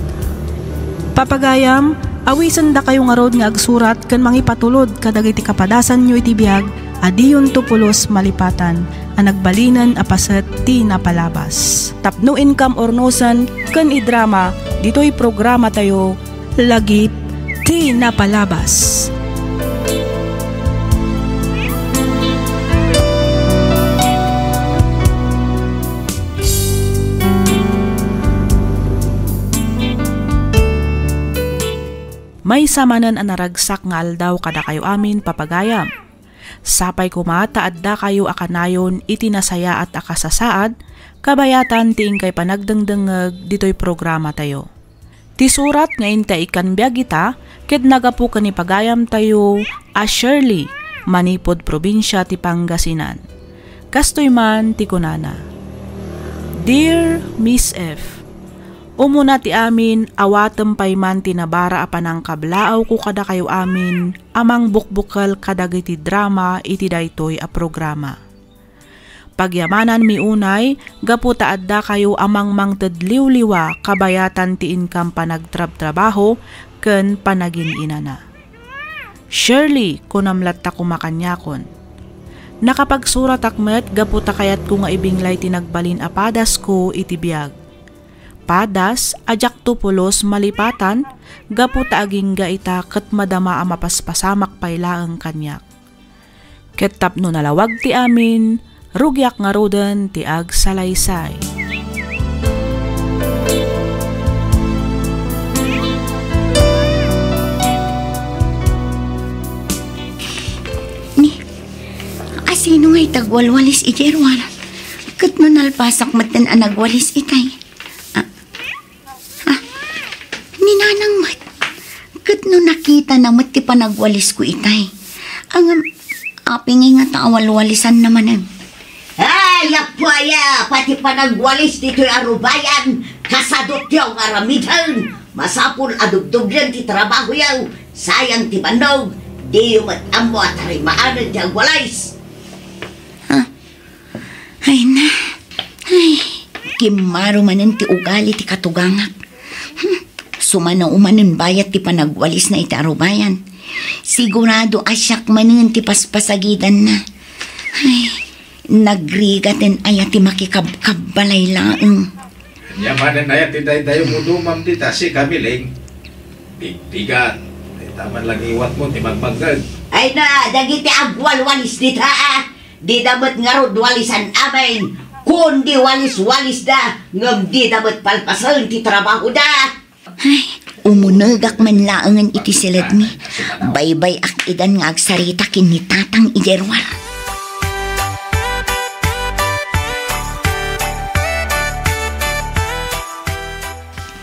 Papagayam, awisendakayo ngarud nga agsurat ken mangipatulod kadagiti kapadasanyo iti biag a diyonto pulos malipatan a nagbalinen a paset ti napalabas. Tapno inkam urnosen ken idrama ditoy programatayo, Lagip ti Napalabas. Maysa manen a naragsak nga aldaw kadakayo amin, papagayam. Sapay koma ta addakayo a kanayon iti nasayaat a kasasaad, kabayatan ti inkay panagdengdengngeg ditoy programatayo. Ti surat nga inta ikkan biag ita ket nagapu ken ni pagayamtayo a Shirley, manipud probinsia ti Pangasinan. Kastoy man ti kunana, Dear Miss F, umuna ti amin, awatem pay man ti nabara a panangkablaawko kadakayo amin a mangbukbukel kadagiti drama iti daytoy a programa. Pagyamananmi unay gapu ta addakayo a mangmangted liwliwa kabayatan ti inkam panagtrabtrabaho ken panagin-inana. Shirley, kunam latta koma kaniakon. Nakapagsuratak met gapu ta kayatko nga ibinglay ti nagbalin a padasko iti biag. Padas a diakto pulos malipatan gapu ta agingga ita ket madama a mapaspasamak pay laeng kaniak. Ket tapno nalawag ti amin, rugiak ngaruden ti agsalaysay. Ni, asino nga itagwalwalis idiay ruar? Ket no nalpasak metten a nagwalis itay? Ah, Ah, ni Nanang met. Ket no nakitana met ti panagwalisko itay. Ngem, apay ngay ngata a walwalisanna manen? Ay, apay, pati panagwalis ditoy a rubayan, kasadutyo nga aramiden. Masapul a dubdublen ti trabahoyo. Sayang ti bannog, diyo met ammo a tarimaanen ti agwalis. Ah, ay na. Ay, kimmaro manen ti ugali ti katugangak. Hmm, sumano manen bayat ti panagwalisna iti arubayan. Sigurado a siak manen ti paspasagidanna. Ay, nagrigaten aya ti makikabkabbalay laeng. Ania manen aya ti daydayawmo dumam dita, sika, Miling? Bigbigat. Ay, taman langiwatmo ti magmangngeg. Ay na, dagiti agwalwalis dita, ah. Dida met ngarud walisan amin. Kundi walis-walisda, ngem dida met palpasen ti trabahoda. Ay, umunegak man laengen iti siledmi. Baybay-ak idan nga agsarita ken ni Tatang idiay ruar.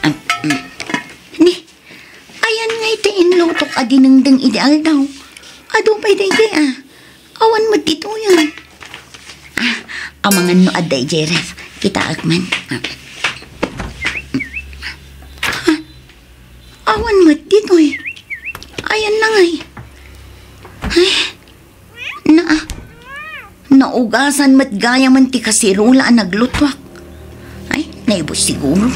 Am, mm. Ni, ayan ngay ti inlutok a dinengdeng idi aldaw. Adu pay daydi, ah. Awan met ditoy, ah. Ah, amangan no adda idiay ref. Kitaek man. Ah. Ah, awan met ditoy. Ayan na ngay. Ay, na, naugasan met gayamen ti kasirola a naglutuak. Ay, naibus siguro.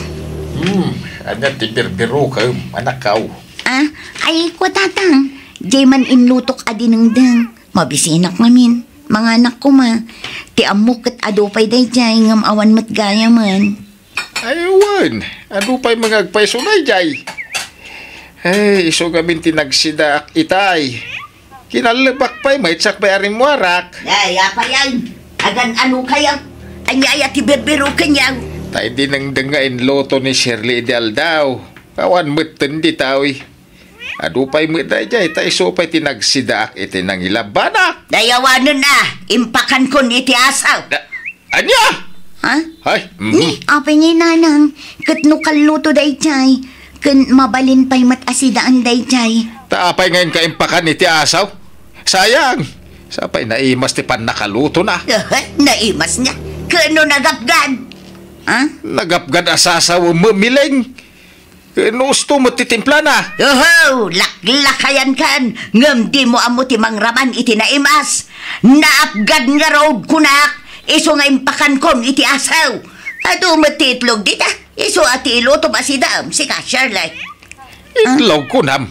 Hmm, ania ti birbirukem, anakaw? Ah, ay, kua, Tatang. Diay man inlutok a dinengdeng. Mabisinak ngamin. Manganak koma. Ti ammok ket adu pay daydiay ngem awan met gayamen. Ay, wen. Adu pay nga agpayso daydiay. Ay, isu ngamin ti nagsidaak itay. Kinallebak pay, maitsak pay a rimmuarak. Ay, apayan. Agan-ano kayo? Ania aya ti birbirukenyo? Tay dinengdeng nga inluto ni Shirley idi aldaw. Awan metten ditoy. Adu pay met daydiay, ta isu pay ti nagsidaak iti nangilabanak. Dayawanen a, impakankon iti asaw. Da-, ania? Ha? Ay, mhm. Ni, apay ngay, Nanang, ket no kalluto daydiay, ken mabalin pay met a sidaan daydiay. Ta apay ngay nga impakan iti asaw? Sayang. Sapay naimas ti pannakalutona. Naimas nga. Ken no nagapgad? Ha? Nagapgad a sasaw, Miling. Ken no usto met ti timplana. Oho, laklakayankan, ngem dimo ammo ti mangraman iti naimas. Naapgad ngarud kunak, isu nga impakankon iti asaw. Adu met ti itlog dita, isu a ti ilutom a sidaem, sika, Shirley. Itlog, kunam?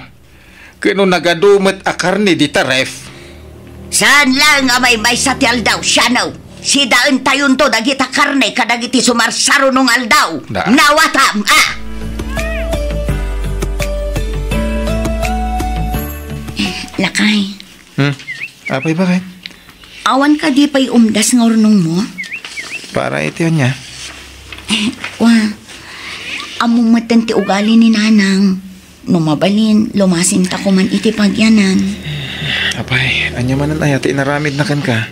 Ken no nagadu met a karne dita ref? Saan laeng a maymaysa ti aldaw, siano? Sidaentayonto dagita karne kadagiti sumarsaruno nga aldaw. Na. Nawatam, a! Lakay. Hmm? Apay, bakit? Awan kadi pay umdas nga urnongmo? Para iti ania? Wa, ammo metten ti ugali ni Nanang. No mabalin, lumasinta koman iti pagyanan. Apay, ania manen aya ti inaramidna kenka?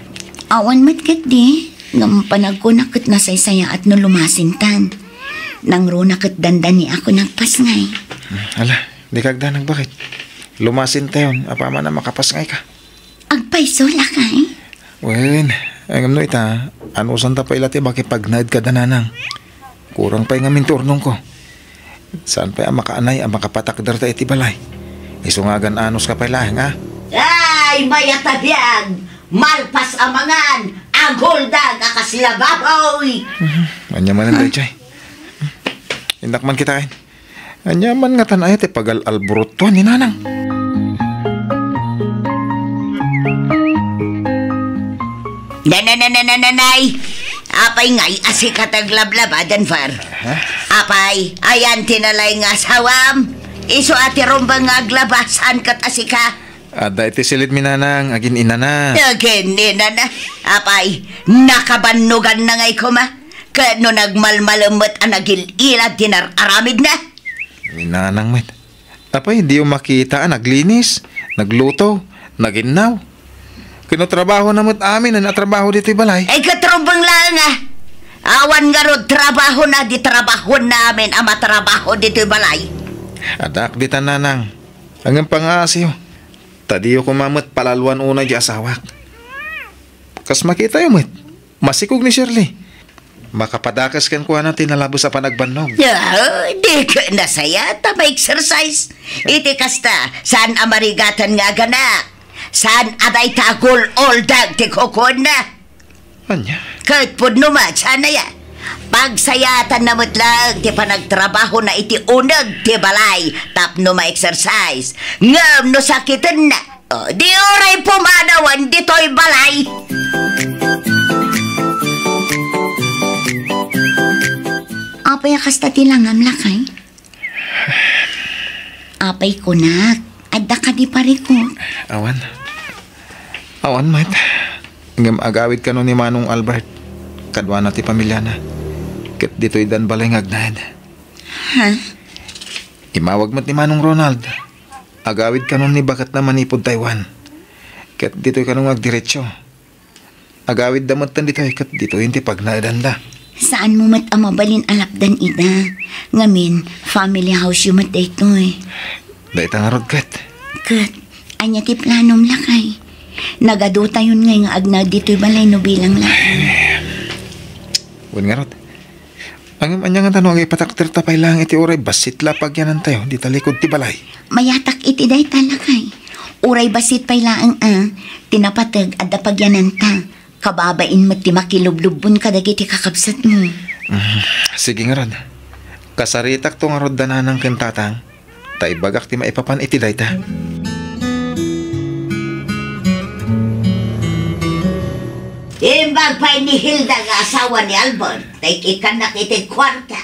Awan met ketdi, ngem panagkunak ket nasaysayaat no lumasintan. Nangruna ket dandaniak no agpasngay. Hmm, ala, dika agdanag, bakit? Lumasintayon, apaman a makapasngayka. Agpayso, lakay? Wen, ngem no ita, anusanta pay la ti makipagnaed kada Nanang. Kurang pay ngamin ti urnongko. Saan pay a makaanay a makapatakderta iti balay? Isu nga agan-anuska pay laeng, a? Ay, mayat a biag! Malpas a mangan, aguldag a kasla baboy! Mhm. Ania manen daydiay? Innak man kitaen. Ania man ngatan aya ti pagal-alburutuan ni Nanang? Nanananananay! Apay ngay a sika ti aglablaba, Denver? Ha? Apay, ayan ti nalaing nga asawam? Isu a ti rumbeng nga aglaba, saan ket a sika? Adda iti silidmi, Nanang, agin-inana. Agin-inana? Apay, nakabannoganna ngay koma? Ket no nagmalmalem met a nagil-ilad ti nar-aramidna? Ni Nanang met. Apay, diyo makita a naglinis, nagluto, naginnaw? Ket no trabahona met amin a natrabaho ditoy balay? Ay, ket rumbeng laeng a. Awan ngarud trabahona, di trabahoanna amin a matrabaho ditoy balay. Addaak ditan, Nanang. Ngem pangaasiyo, ta diyo koma met palaluan unay di asawak. Kas makitayo met, Masikog ni Shirley. Makapadakes kenkuana ti nalabes a panagbannog. Ah, di ka nasaya ta ma-exercise. Iti kasta, saan a marigatan nga aganak. Saan a dayta agul-uldag ti kukuenna. Ania? Ket pudno met, saan aya? Pagsayatanna met laeng ti panagtrabahona iti uneg ti balay tapno ma-exercise. Ngem no sakitenna, o, di uray pumanawen ditoy balay. Apay a kasta ti langam, lakay? Apay kunak, adda kadi parikut? Awan. Awan met. Ngem agawid kano ni Manong Albert. Kaduana ti pamiliana. Ket ditoy dan balay nga agnaed. Ha? Imawag met ni Manong Ronald. Agawid kano ni baketna manipud Taiwan. Ket ditoy kano nga agdiretso. Agawidda metten ditoy ket ditoy ti pagnaedanda. Saanmo met a mabalin a lapdan ida. Ngamin, family house yo met daytoy. Dayta ngarud ket. Ket, ania ti planom, lakay? Nagaduatayon ngay nga agnaed ditoy balay no bilang laeng. Wen ngarud. Ngem ania ngata no agipatrakterta pay laeng iti uray bassit la pagyanantayo dita likud ti balay? Mayatak iti dayta, lakay. Uray bassit pay laeng a, ti napateg adda pagyananta. Kababain met ti makilublubbon kadagiti kakabsatmo. Mm, sige ngarud. Kasaritakto ngarud da nanang ken tatang. Ta ibagak ti maipapan iti dayta. Imbag pay ni Hilda nga asawa ni Albert, ta ikkannak iti kuarta.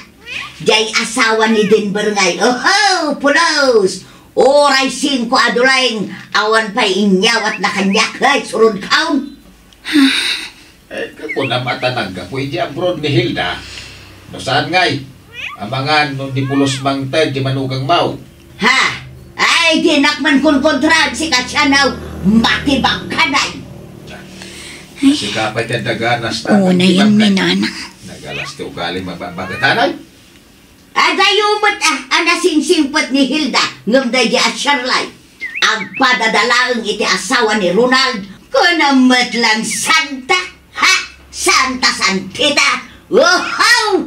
Diay asawa ni Denver ngay, oho, pulos! Uray singko a dulaing, awan pay inyawatna kaniak, hay, surod kaon. Eh, kunam a ta naggapu iti abroad ni Hilda. No saan ngay? Amangan no di pulos mangted ti manugangmo. Ha? Ay, dinak man kunkontraan si Katianaw. Matibak ka, nay. Sika pay ti adda ganas ta. Unay ni Nana. Nagalas ti ugali mababagatanay. Adayo met a, a nasingsingpet ni Hilda ngem daydi a Shirley. Agpadada laeng iti asawa ni Ronald, kunam met lang santa. Ha? Santa Santita? Wow!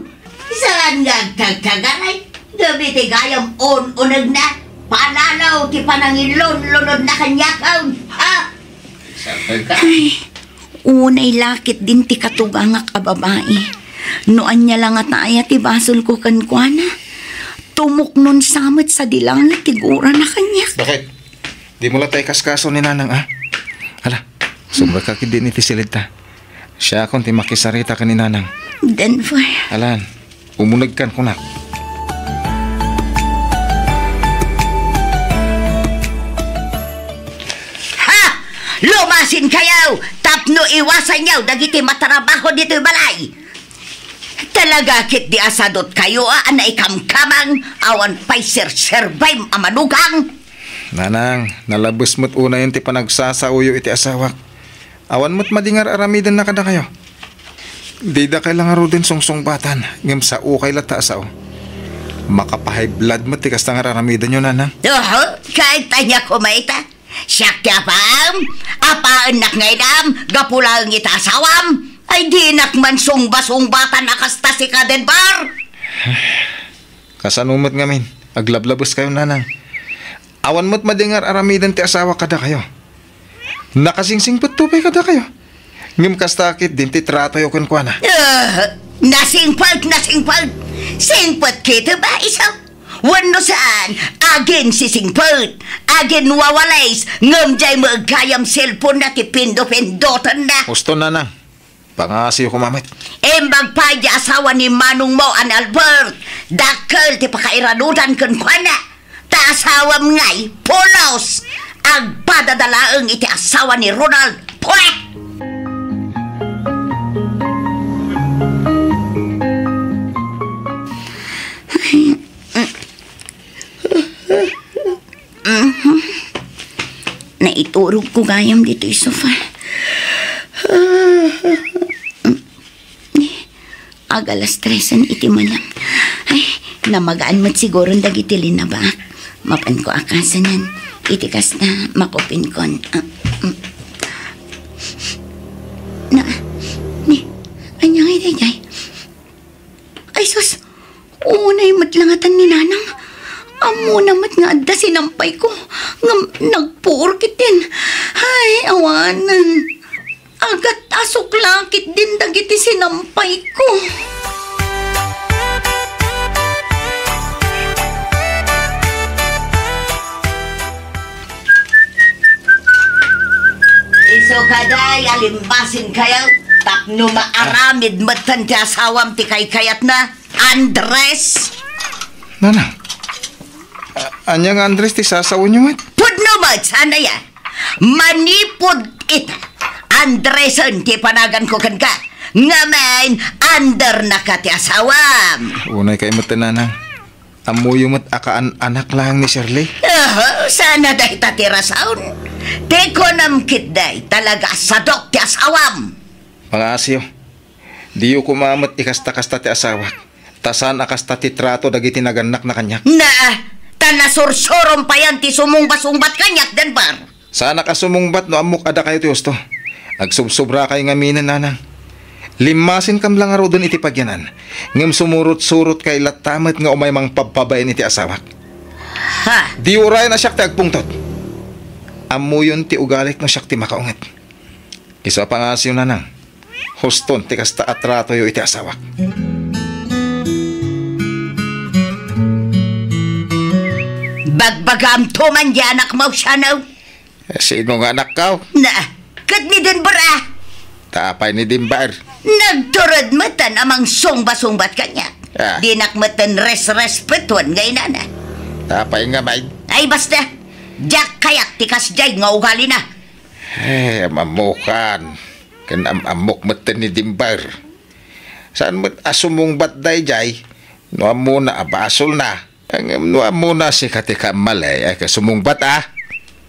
Saan nga agtagtagaray? Gapu iti gayam un-unegna, palalo ti panangilunlunodna kaniak. Ha? Ay, unay la ketdin ti katugangak a babai. No ania la ngata aya ti basolko kenkuana, tumuknon sa met sadi langit ti gurana kaniak. Bakit? Dimo la ta ikaskaso ni Nanang, a? Hala, sumrekka ketdin iti siled ta. Siakon ti makisarita ken ni Nanang. Denver. Alan, umunegkan kunak. Ha! Lumasinkayo tapno iwasanyo dagiti matrabaho ditoy balay. Talaga ketdi a sadutkayo a naikamkamang awan pay serserbay a manugang. Nanang, nalabes met unayen ti panagsasaoyo iti asawak. Awan met madi nga ar-aramidenna kadakayo. Didakay la ngaruden sungsungbatan, ngem saokay latta a sao. Makapahiblad met ti kasta nga ar-aramidenyo, Nanang. Oho, kahit ania koma ita. Siak ti apaam, apaennak nga idam, gapu laeng ita asawam. Ay, dinak man sungba-sungbatan a kasta sika, Denver. Kasano met ngamin, aglablabeskayo, Nanang. Awan met madi nga ar-aramiden ti asawa kadakayo. Nakasingsingpetto pay kadakayo. Ngem kasta ketdin ti tratoyo kenkuana. Ah, nasingpet, nasingpet. Singpet ketdi ba, iso? Wenno saan, aginsisingpet, aginwawalis, ngem diay met gayam cellphone-na ti pindo-pindotenna. Husto, Nanang. Pangaasiyo koma met. Imbag pay di asawa ni manongmo a ni Albert. Dakkel ti pakairanudan kenkuana. Ta asawam ngay, pulos! Agpadada laeng iti asawa ni Ronald. Pue! Mhm. Naiturogko gayam ditoy sofa. Aga alas tresen iti malam. Ay, namagaan met siguron dagiti linabaak. Mapanko a kasanen. Iti kasta, makupinkon. Ah, mm. Na, ni, la ngatan ni Nanang. Ammona met nga adda sinampayko, ngem nagpuor ketdin. Ay, awanen. Agat a sukla ketdin dagiti sinampayko. Isu kadi, alimmasinkayo, tapno maaramid metten ti asawam ti kaykayatna, Andres. Nana, a-, ania nga Andres ti sasawenyo met? Pudno met, saan aya? Manipud ita, Andresen ti panaganko kenka. Ngamin, Andernaka ti asawam. Unay kay met, Nanang. Ammoyo met a kaan-anak laeng ni Shirley. Oho, saan a dayta ti rason. Ti kunam ketdi, talaga a sadok ti asawam. Pangaasiyo, diyo koma met ikasta-kasta ti asawak, ta saan a kasta ti trato dagiti nagannakna kaniak. Naa, ta nasursurom payen ti sumungbat-sungbat kaniak, Denver. Saanak a sumungbat no ammok a dakayo ti husto. Agsubsobrakay ngaminen, Nanang. Limmasinkam la ngaruden iti pagyanan, ngem sumurot-surotkay latta met nga umay mangpabpabain iti asawak. Ha? Di urayen a siak ti agpungtot. Ammoyon ti ugalik no siak ti makaunget. Isu a pangaasiyo, Nanang. Huston ti kasta a tratoyo iti asawak. Bagbagaamto man di anakmo, Shano? Eh, sino nga anakko? Na, ket ni Denver, a. Ta apay ni Denver? Nagturod metten a mangsungba-sungbat kaniak. Ah. Dinak metten resrespetuen nga inana. Ta apay ngamin? Ay, basta. Diak kayat ti kasdiay nga ugalina. Eh, am-ammokan. Ken am-ammok metten ni Denver. Saan met a sumungbat daydiay no ammona a basolna. Ngem no ammona, sika ti kaammalay a kasumungbat, a.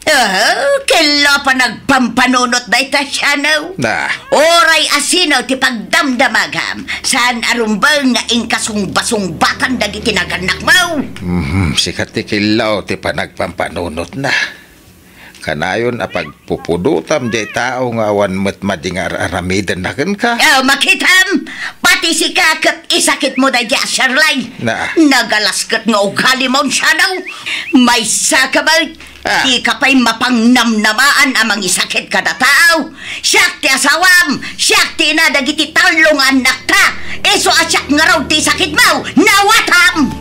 Oh, ket la panagpampanunot dayta, Shano. Na. Uray asino ti pagdamdamagam, saan a rumbeng nga inkasungbasungbatan dagiti nagannakmo. Mhm, sika ti killaw ti panagpampanunotna. Kanayon a pagpupudotam diay tao nga awan met madi nga ar-aramidenna kenka. Oh, makitam! Pati sika ket isakitmo daydiay a Shirley. Na. Nagalasket nga ugalimo, Shano. Maysaka met. Ah. Dika pay mapangnamnamaan a mangisakit kada tao. Siak ti asawam, siak ti ina dagiti tallo nga annakta. Isu a siak ngarud ti isakitmo. Nawatam!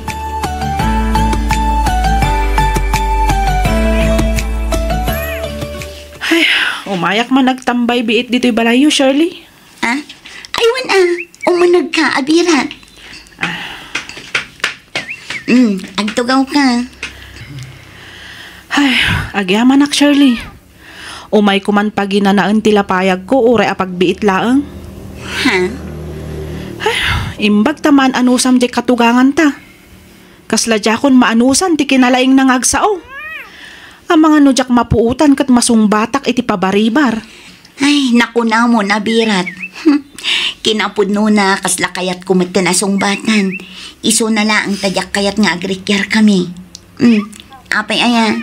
Ay, umayak man agtambay biit ditoy balayyo, Shirley. Ah? Ay, wen a. Umunegka, Abirat. Ah. Mm, agtugawka. Ay, agyamanak, Shirley. Umayko man paginanaen ti lapayagko uray a pagbiit laeng. Ha? Ay, imbag ta maan-anusam diay katuganganta. Kasla diakon maanusan ti kinalaingna nga agsao. Amangan no diak mapuotan ket masungbatak iti pabaribar. Ay, nakunamon, Abirat. Kinapudnona, kasla kayatko metten a sungbatan. Isuna laeng ta diak kayat nga agrikiarkami. Hmm, apay aya?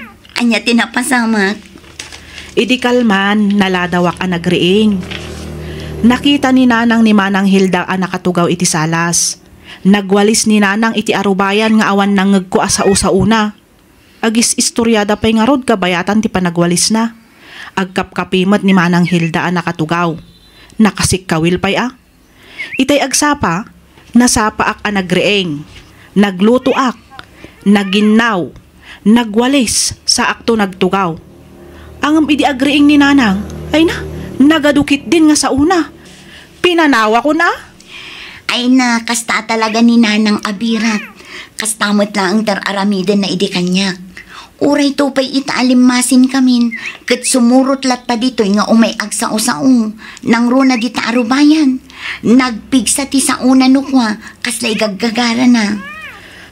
Ania ti napasamak? Idi kalman, naladawak a nagriing. Nakita ni Nanang ni Manang Hilda a nakatugaw iti salas. Nagwalis ni Nanang iti arubayan nga awan nangngegko a sao-saona. Agis-istoriada pay ngarud kabayatan ti panagwalisna. Agkapkapi met ni Manang Hilda a nakatugaw. Nakasikkawil pay a. Itay agsapa, nasapaak a nagriing, naglutoak, naginnaw, nagwalis, saakto nagtugaw. Ngem idi agriing ni Nanang, ay na, nagadu ketdin nga saona. Pinanawakon a. Ay na, kasta talaga ni Nanang Abirat. Kasta met laeng ti ar-aramidenna idi kaniak. Uray to pay ita a limmasinkamin, ket sumurot latta ditoy nga umay agsao-sao, nangruna dita arubayan. Nagpigsa ti saona no kua, kasla igaggagarana.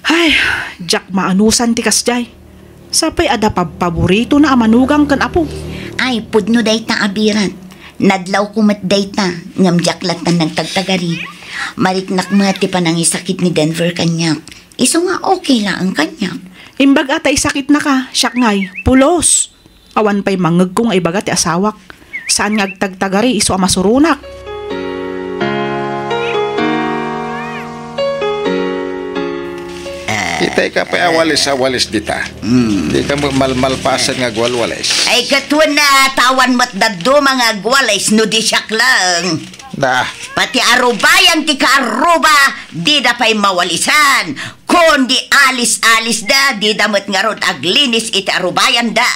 Ay, diak maanusan ti kasdiay. Sapay adda pabpaboritona a manugang ken apo. Ay, pudno dayta, Abirat. Nadlawko met dayta, ngem diak latta nagtagtagari. Mariknak met ti panangisakit ni Denver kaniak. Isu nga okay laeng kaniak. Imbag a ta isakitnaka, siak ngay, pulos. Awan pay mangngegko nga ibaga ti asawak. Saan nga agtagtagari isu a masuronak. A, Itay ka pay a walis a walis dita. Hmm. Di ka mo malmalpasen nga agwalwalis. Ay, ket wen, atawan met dadduma nga agwalis no di siak laeng. Da. Pati arubayan ti kaaruba, dida pay mawalisan. Kundi alis-alisda, dida met ngarud aglinis iti arubayanda.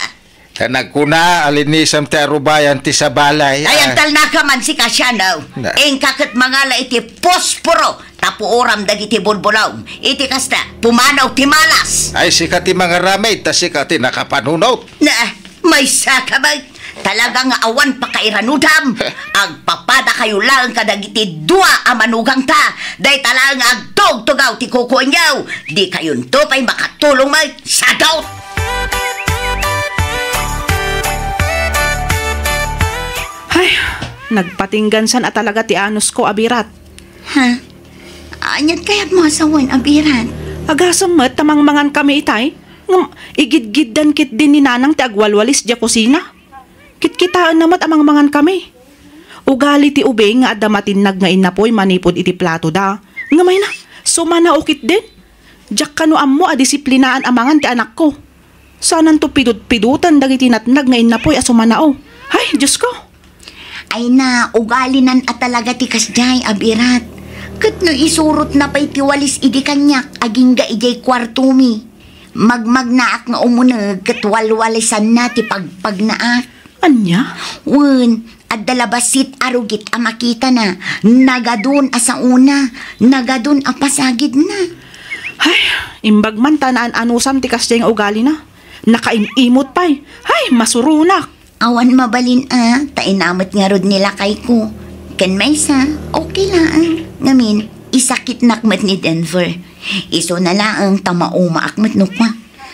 Ta nagkuna a linisam ti arubayan ti sabalay. Ay, ah, agtalnaka man sika, Siano. Na. Inka ket mangala iti posporo, ta puoram dagiti bulbulong. Iti kasta, pumanaw ti malas. Ay, sika ti mangaramid, ta sika ti nakapanunot. Na, maysa ka ba? Talaga nga awan pakairanudam. Agpapadakayo laeng kadagiti dua a manugangta. Dayta laeng nga agtugtugaw ti kukuenyo. Di kayonto pay makatulong met. Sadot! Ay, nagpatinggansan a talaga ti anusko, Abirat. Ha? Aniat kayatmo a sawen, Abirat? Agasem met ta mangmangan kami itay, ngem igidgiddan ketdin ni Nanang ti agwalwalis diay kusina. Kitkitaenna met a mangmangan kami. Ugali ti ubing nga adda matinnag nga innapuy manipud iti platoda. Ngem ay na, sumanao ketdin. Diak kano ammo a disiplinaan a mangan ti anakko. Saananto pidutpidoten dagiti natnag nga innapuy a sumanao. Ay, Diosko! Ay na, ugalinan a talaga ti kasdiay, Abirat. Ket no isurotna pay ti walis idi kaniak, agingga idiay kuartomi. Magmagnaak nga umuneg ket walwalisanna ti pagpagnaak. Ania? Wen, adda la bassit a rugit a makitana. Nagadun a saona, nagadun a pasagidna. Ay, imbag man ta naan-anusam ti kasdiay nga ugalina. Nakaim-imot pay. Ay, masuronak. Awan mabalin a, ta inamet ngarud ni lakayko. Ken maysa, okay laeng. Ngamin, isakitnak met ni Denver. Isuna laeng ta maumaak met no kua.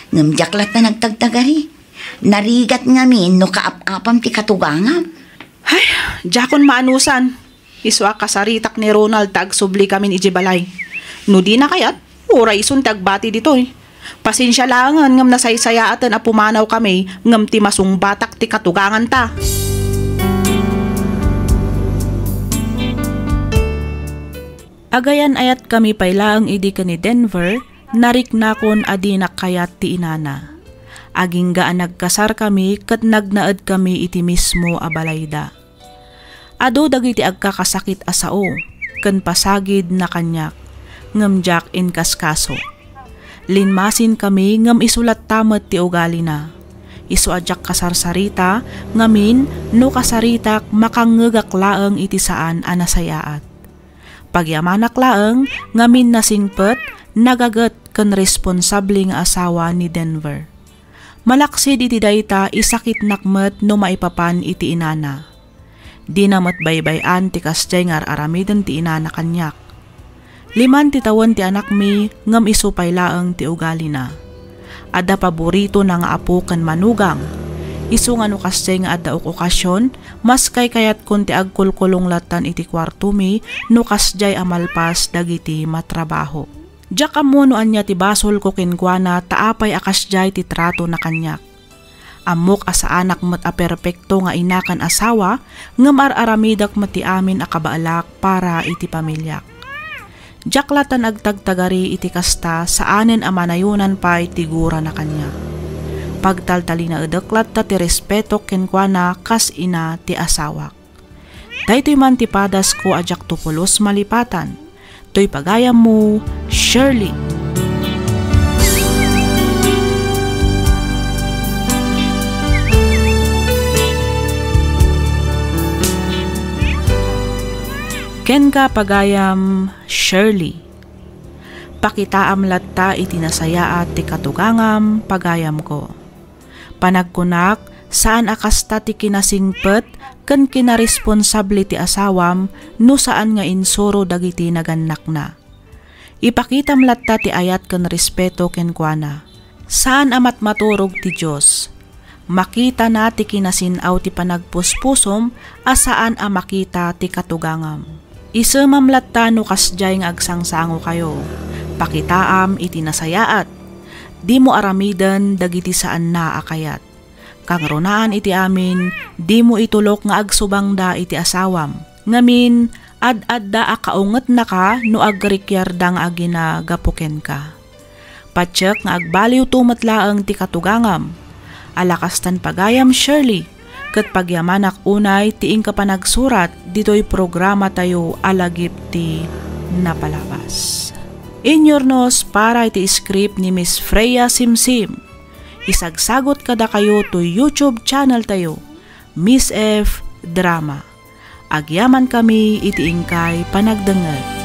Ngem diak latta nagtagtagari. Narigat ngamin no kaap-apam ti katugangam. Ay, diakon maanusan. Isu a kasaritak ni Ronald ta agsubli kamin idiay balay. No dina kayat, uray isun ti agbati ditoy. Pasensia laengen ngem nasaysayaaten a pumanaw kami ngem ti masungbatak ti katuganganta. Agayan-ayat kami pay laeng idi ken ni Denver, nariknakon a dinak kayat ti inana. Agingga a nagkasar kami ket nagnaed kami iti mismo a balayda. Adu dagiti agkakasakit a sao ken pasagidna kaniak, ngem diak inkaskaso. Linmasin kami ngem isu latta met ti ugalina. Isu a diak kasarsarita, ngamin, no kasaritak, makangngegak laeng iti saan a nasayaat. Pagyamanak laeng, ngamin nasingpet, nagaget, ken responsable nga asawa ni Denver. Malaksid iti dayta, isakitnak met no maipapan iti inana. Dina met baybay-an ti kasdiay nga ar-aramiden ti inana kaniak. Liman ti tawen ti anakmi, ngem isu pay laeng ti ugalina. Adda paboritona nga apo ken manugang. Isu nga no kasdiay nga adda ok-okasion, mas kaykayatkon ti agkulkulong lattan iti kuartomi no kasdiay a malpas dagiti matrabaho. Diak ammo no ania ti basolko kenkuana ta apay a kasdiay ti tratona kaniak. Ammok a saanak met a perpekto nga ina ken asawa, ngem ar-aramidek met ti amin a kabaelak para iti pamiliak. Diak lattan agtagtagari iti kasta, saanen a manayonan pay ti gurana kaniak. Pagtaltalinaedek latta ti respetok kenkuana kas ina ti asawak. Daytoy man ti padasko a diak to pulos malipatan. Toy pagayammo, Shirley. Kenka, pagayam Shirley. Pakitaam latta iti nasayaat ti katugangam, pagayamko. Panagkunak, saan a kasta ti kinasingpet ken kinaresponsable ti asawam no saan nga insuro dagiti nagannakna. Ipakitam latta ti ayat ken respeto kenkuana. Saan a matmaturog ti Dios. Makitana ti kinasin-aw ti panagpuspusom a saan a makita ti katugangam. Isemam latta no kasdiay nga agsangsangokayo. Pakitaam iti nasayaat. Dimo aramiden dagiti saanna a kayat. Kangrunaan iti amin, dimo itulok nga agsubangda iti asawam. Ngamin, ad-adda a kaungetnaka no agrikiarda nga agina gapu kenka. Patiek nga agbaliwto met laeng ti katugangam. Ala kastan pagayam, Shirley, ket pagyamanak unay ti inka panagsurat ditoy programatayo a Lagip ti Napalabas. Inyurnos para iti script ni Miss Freya Simsim. Isagsagot kadakayo toy YouTube channel tayo, Miss F Drama. Agyamankami iti inkay panagdengngeg.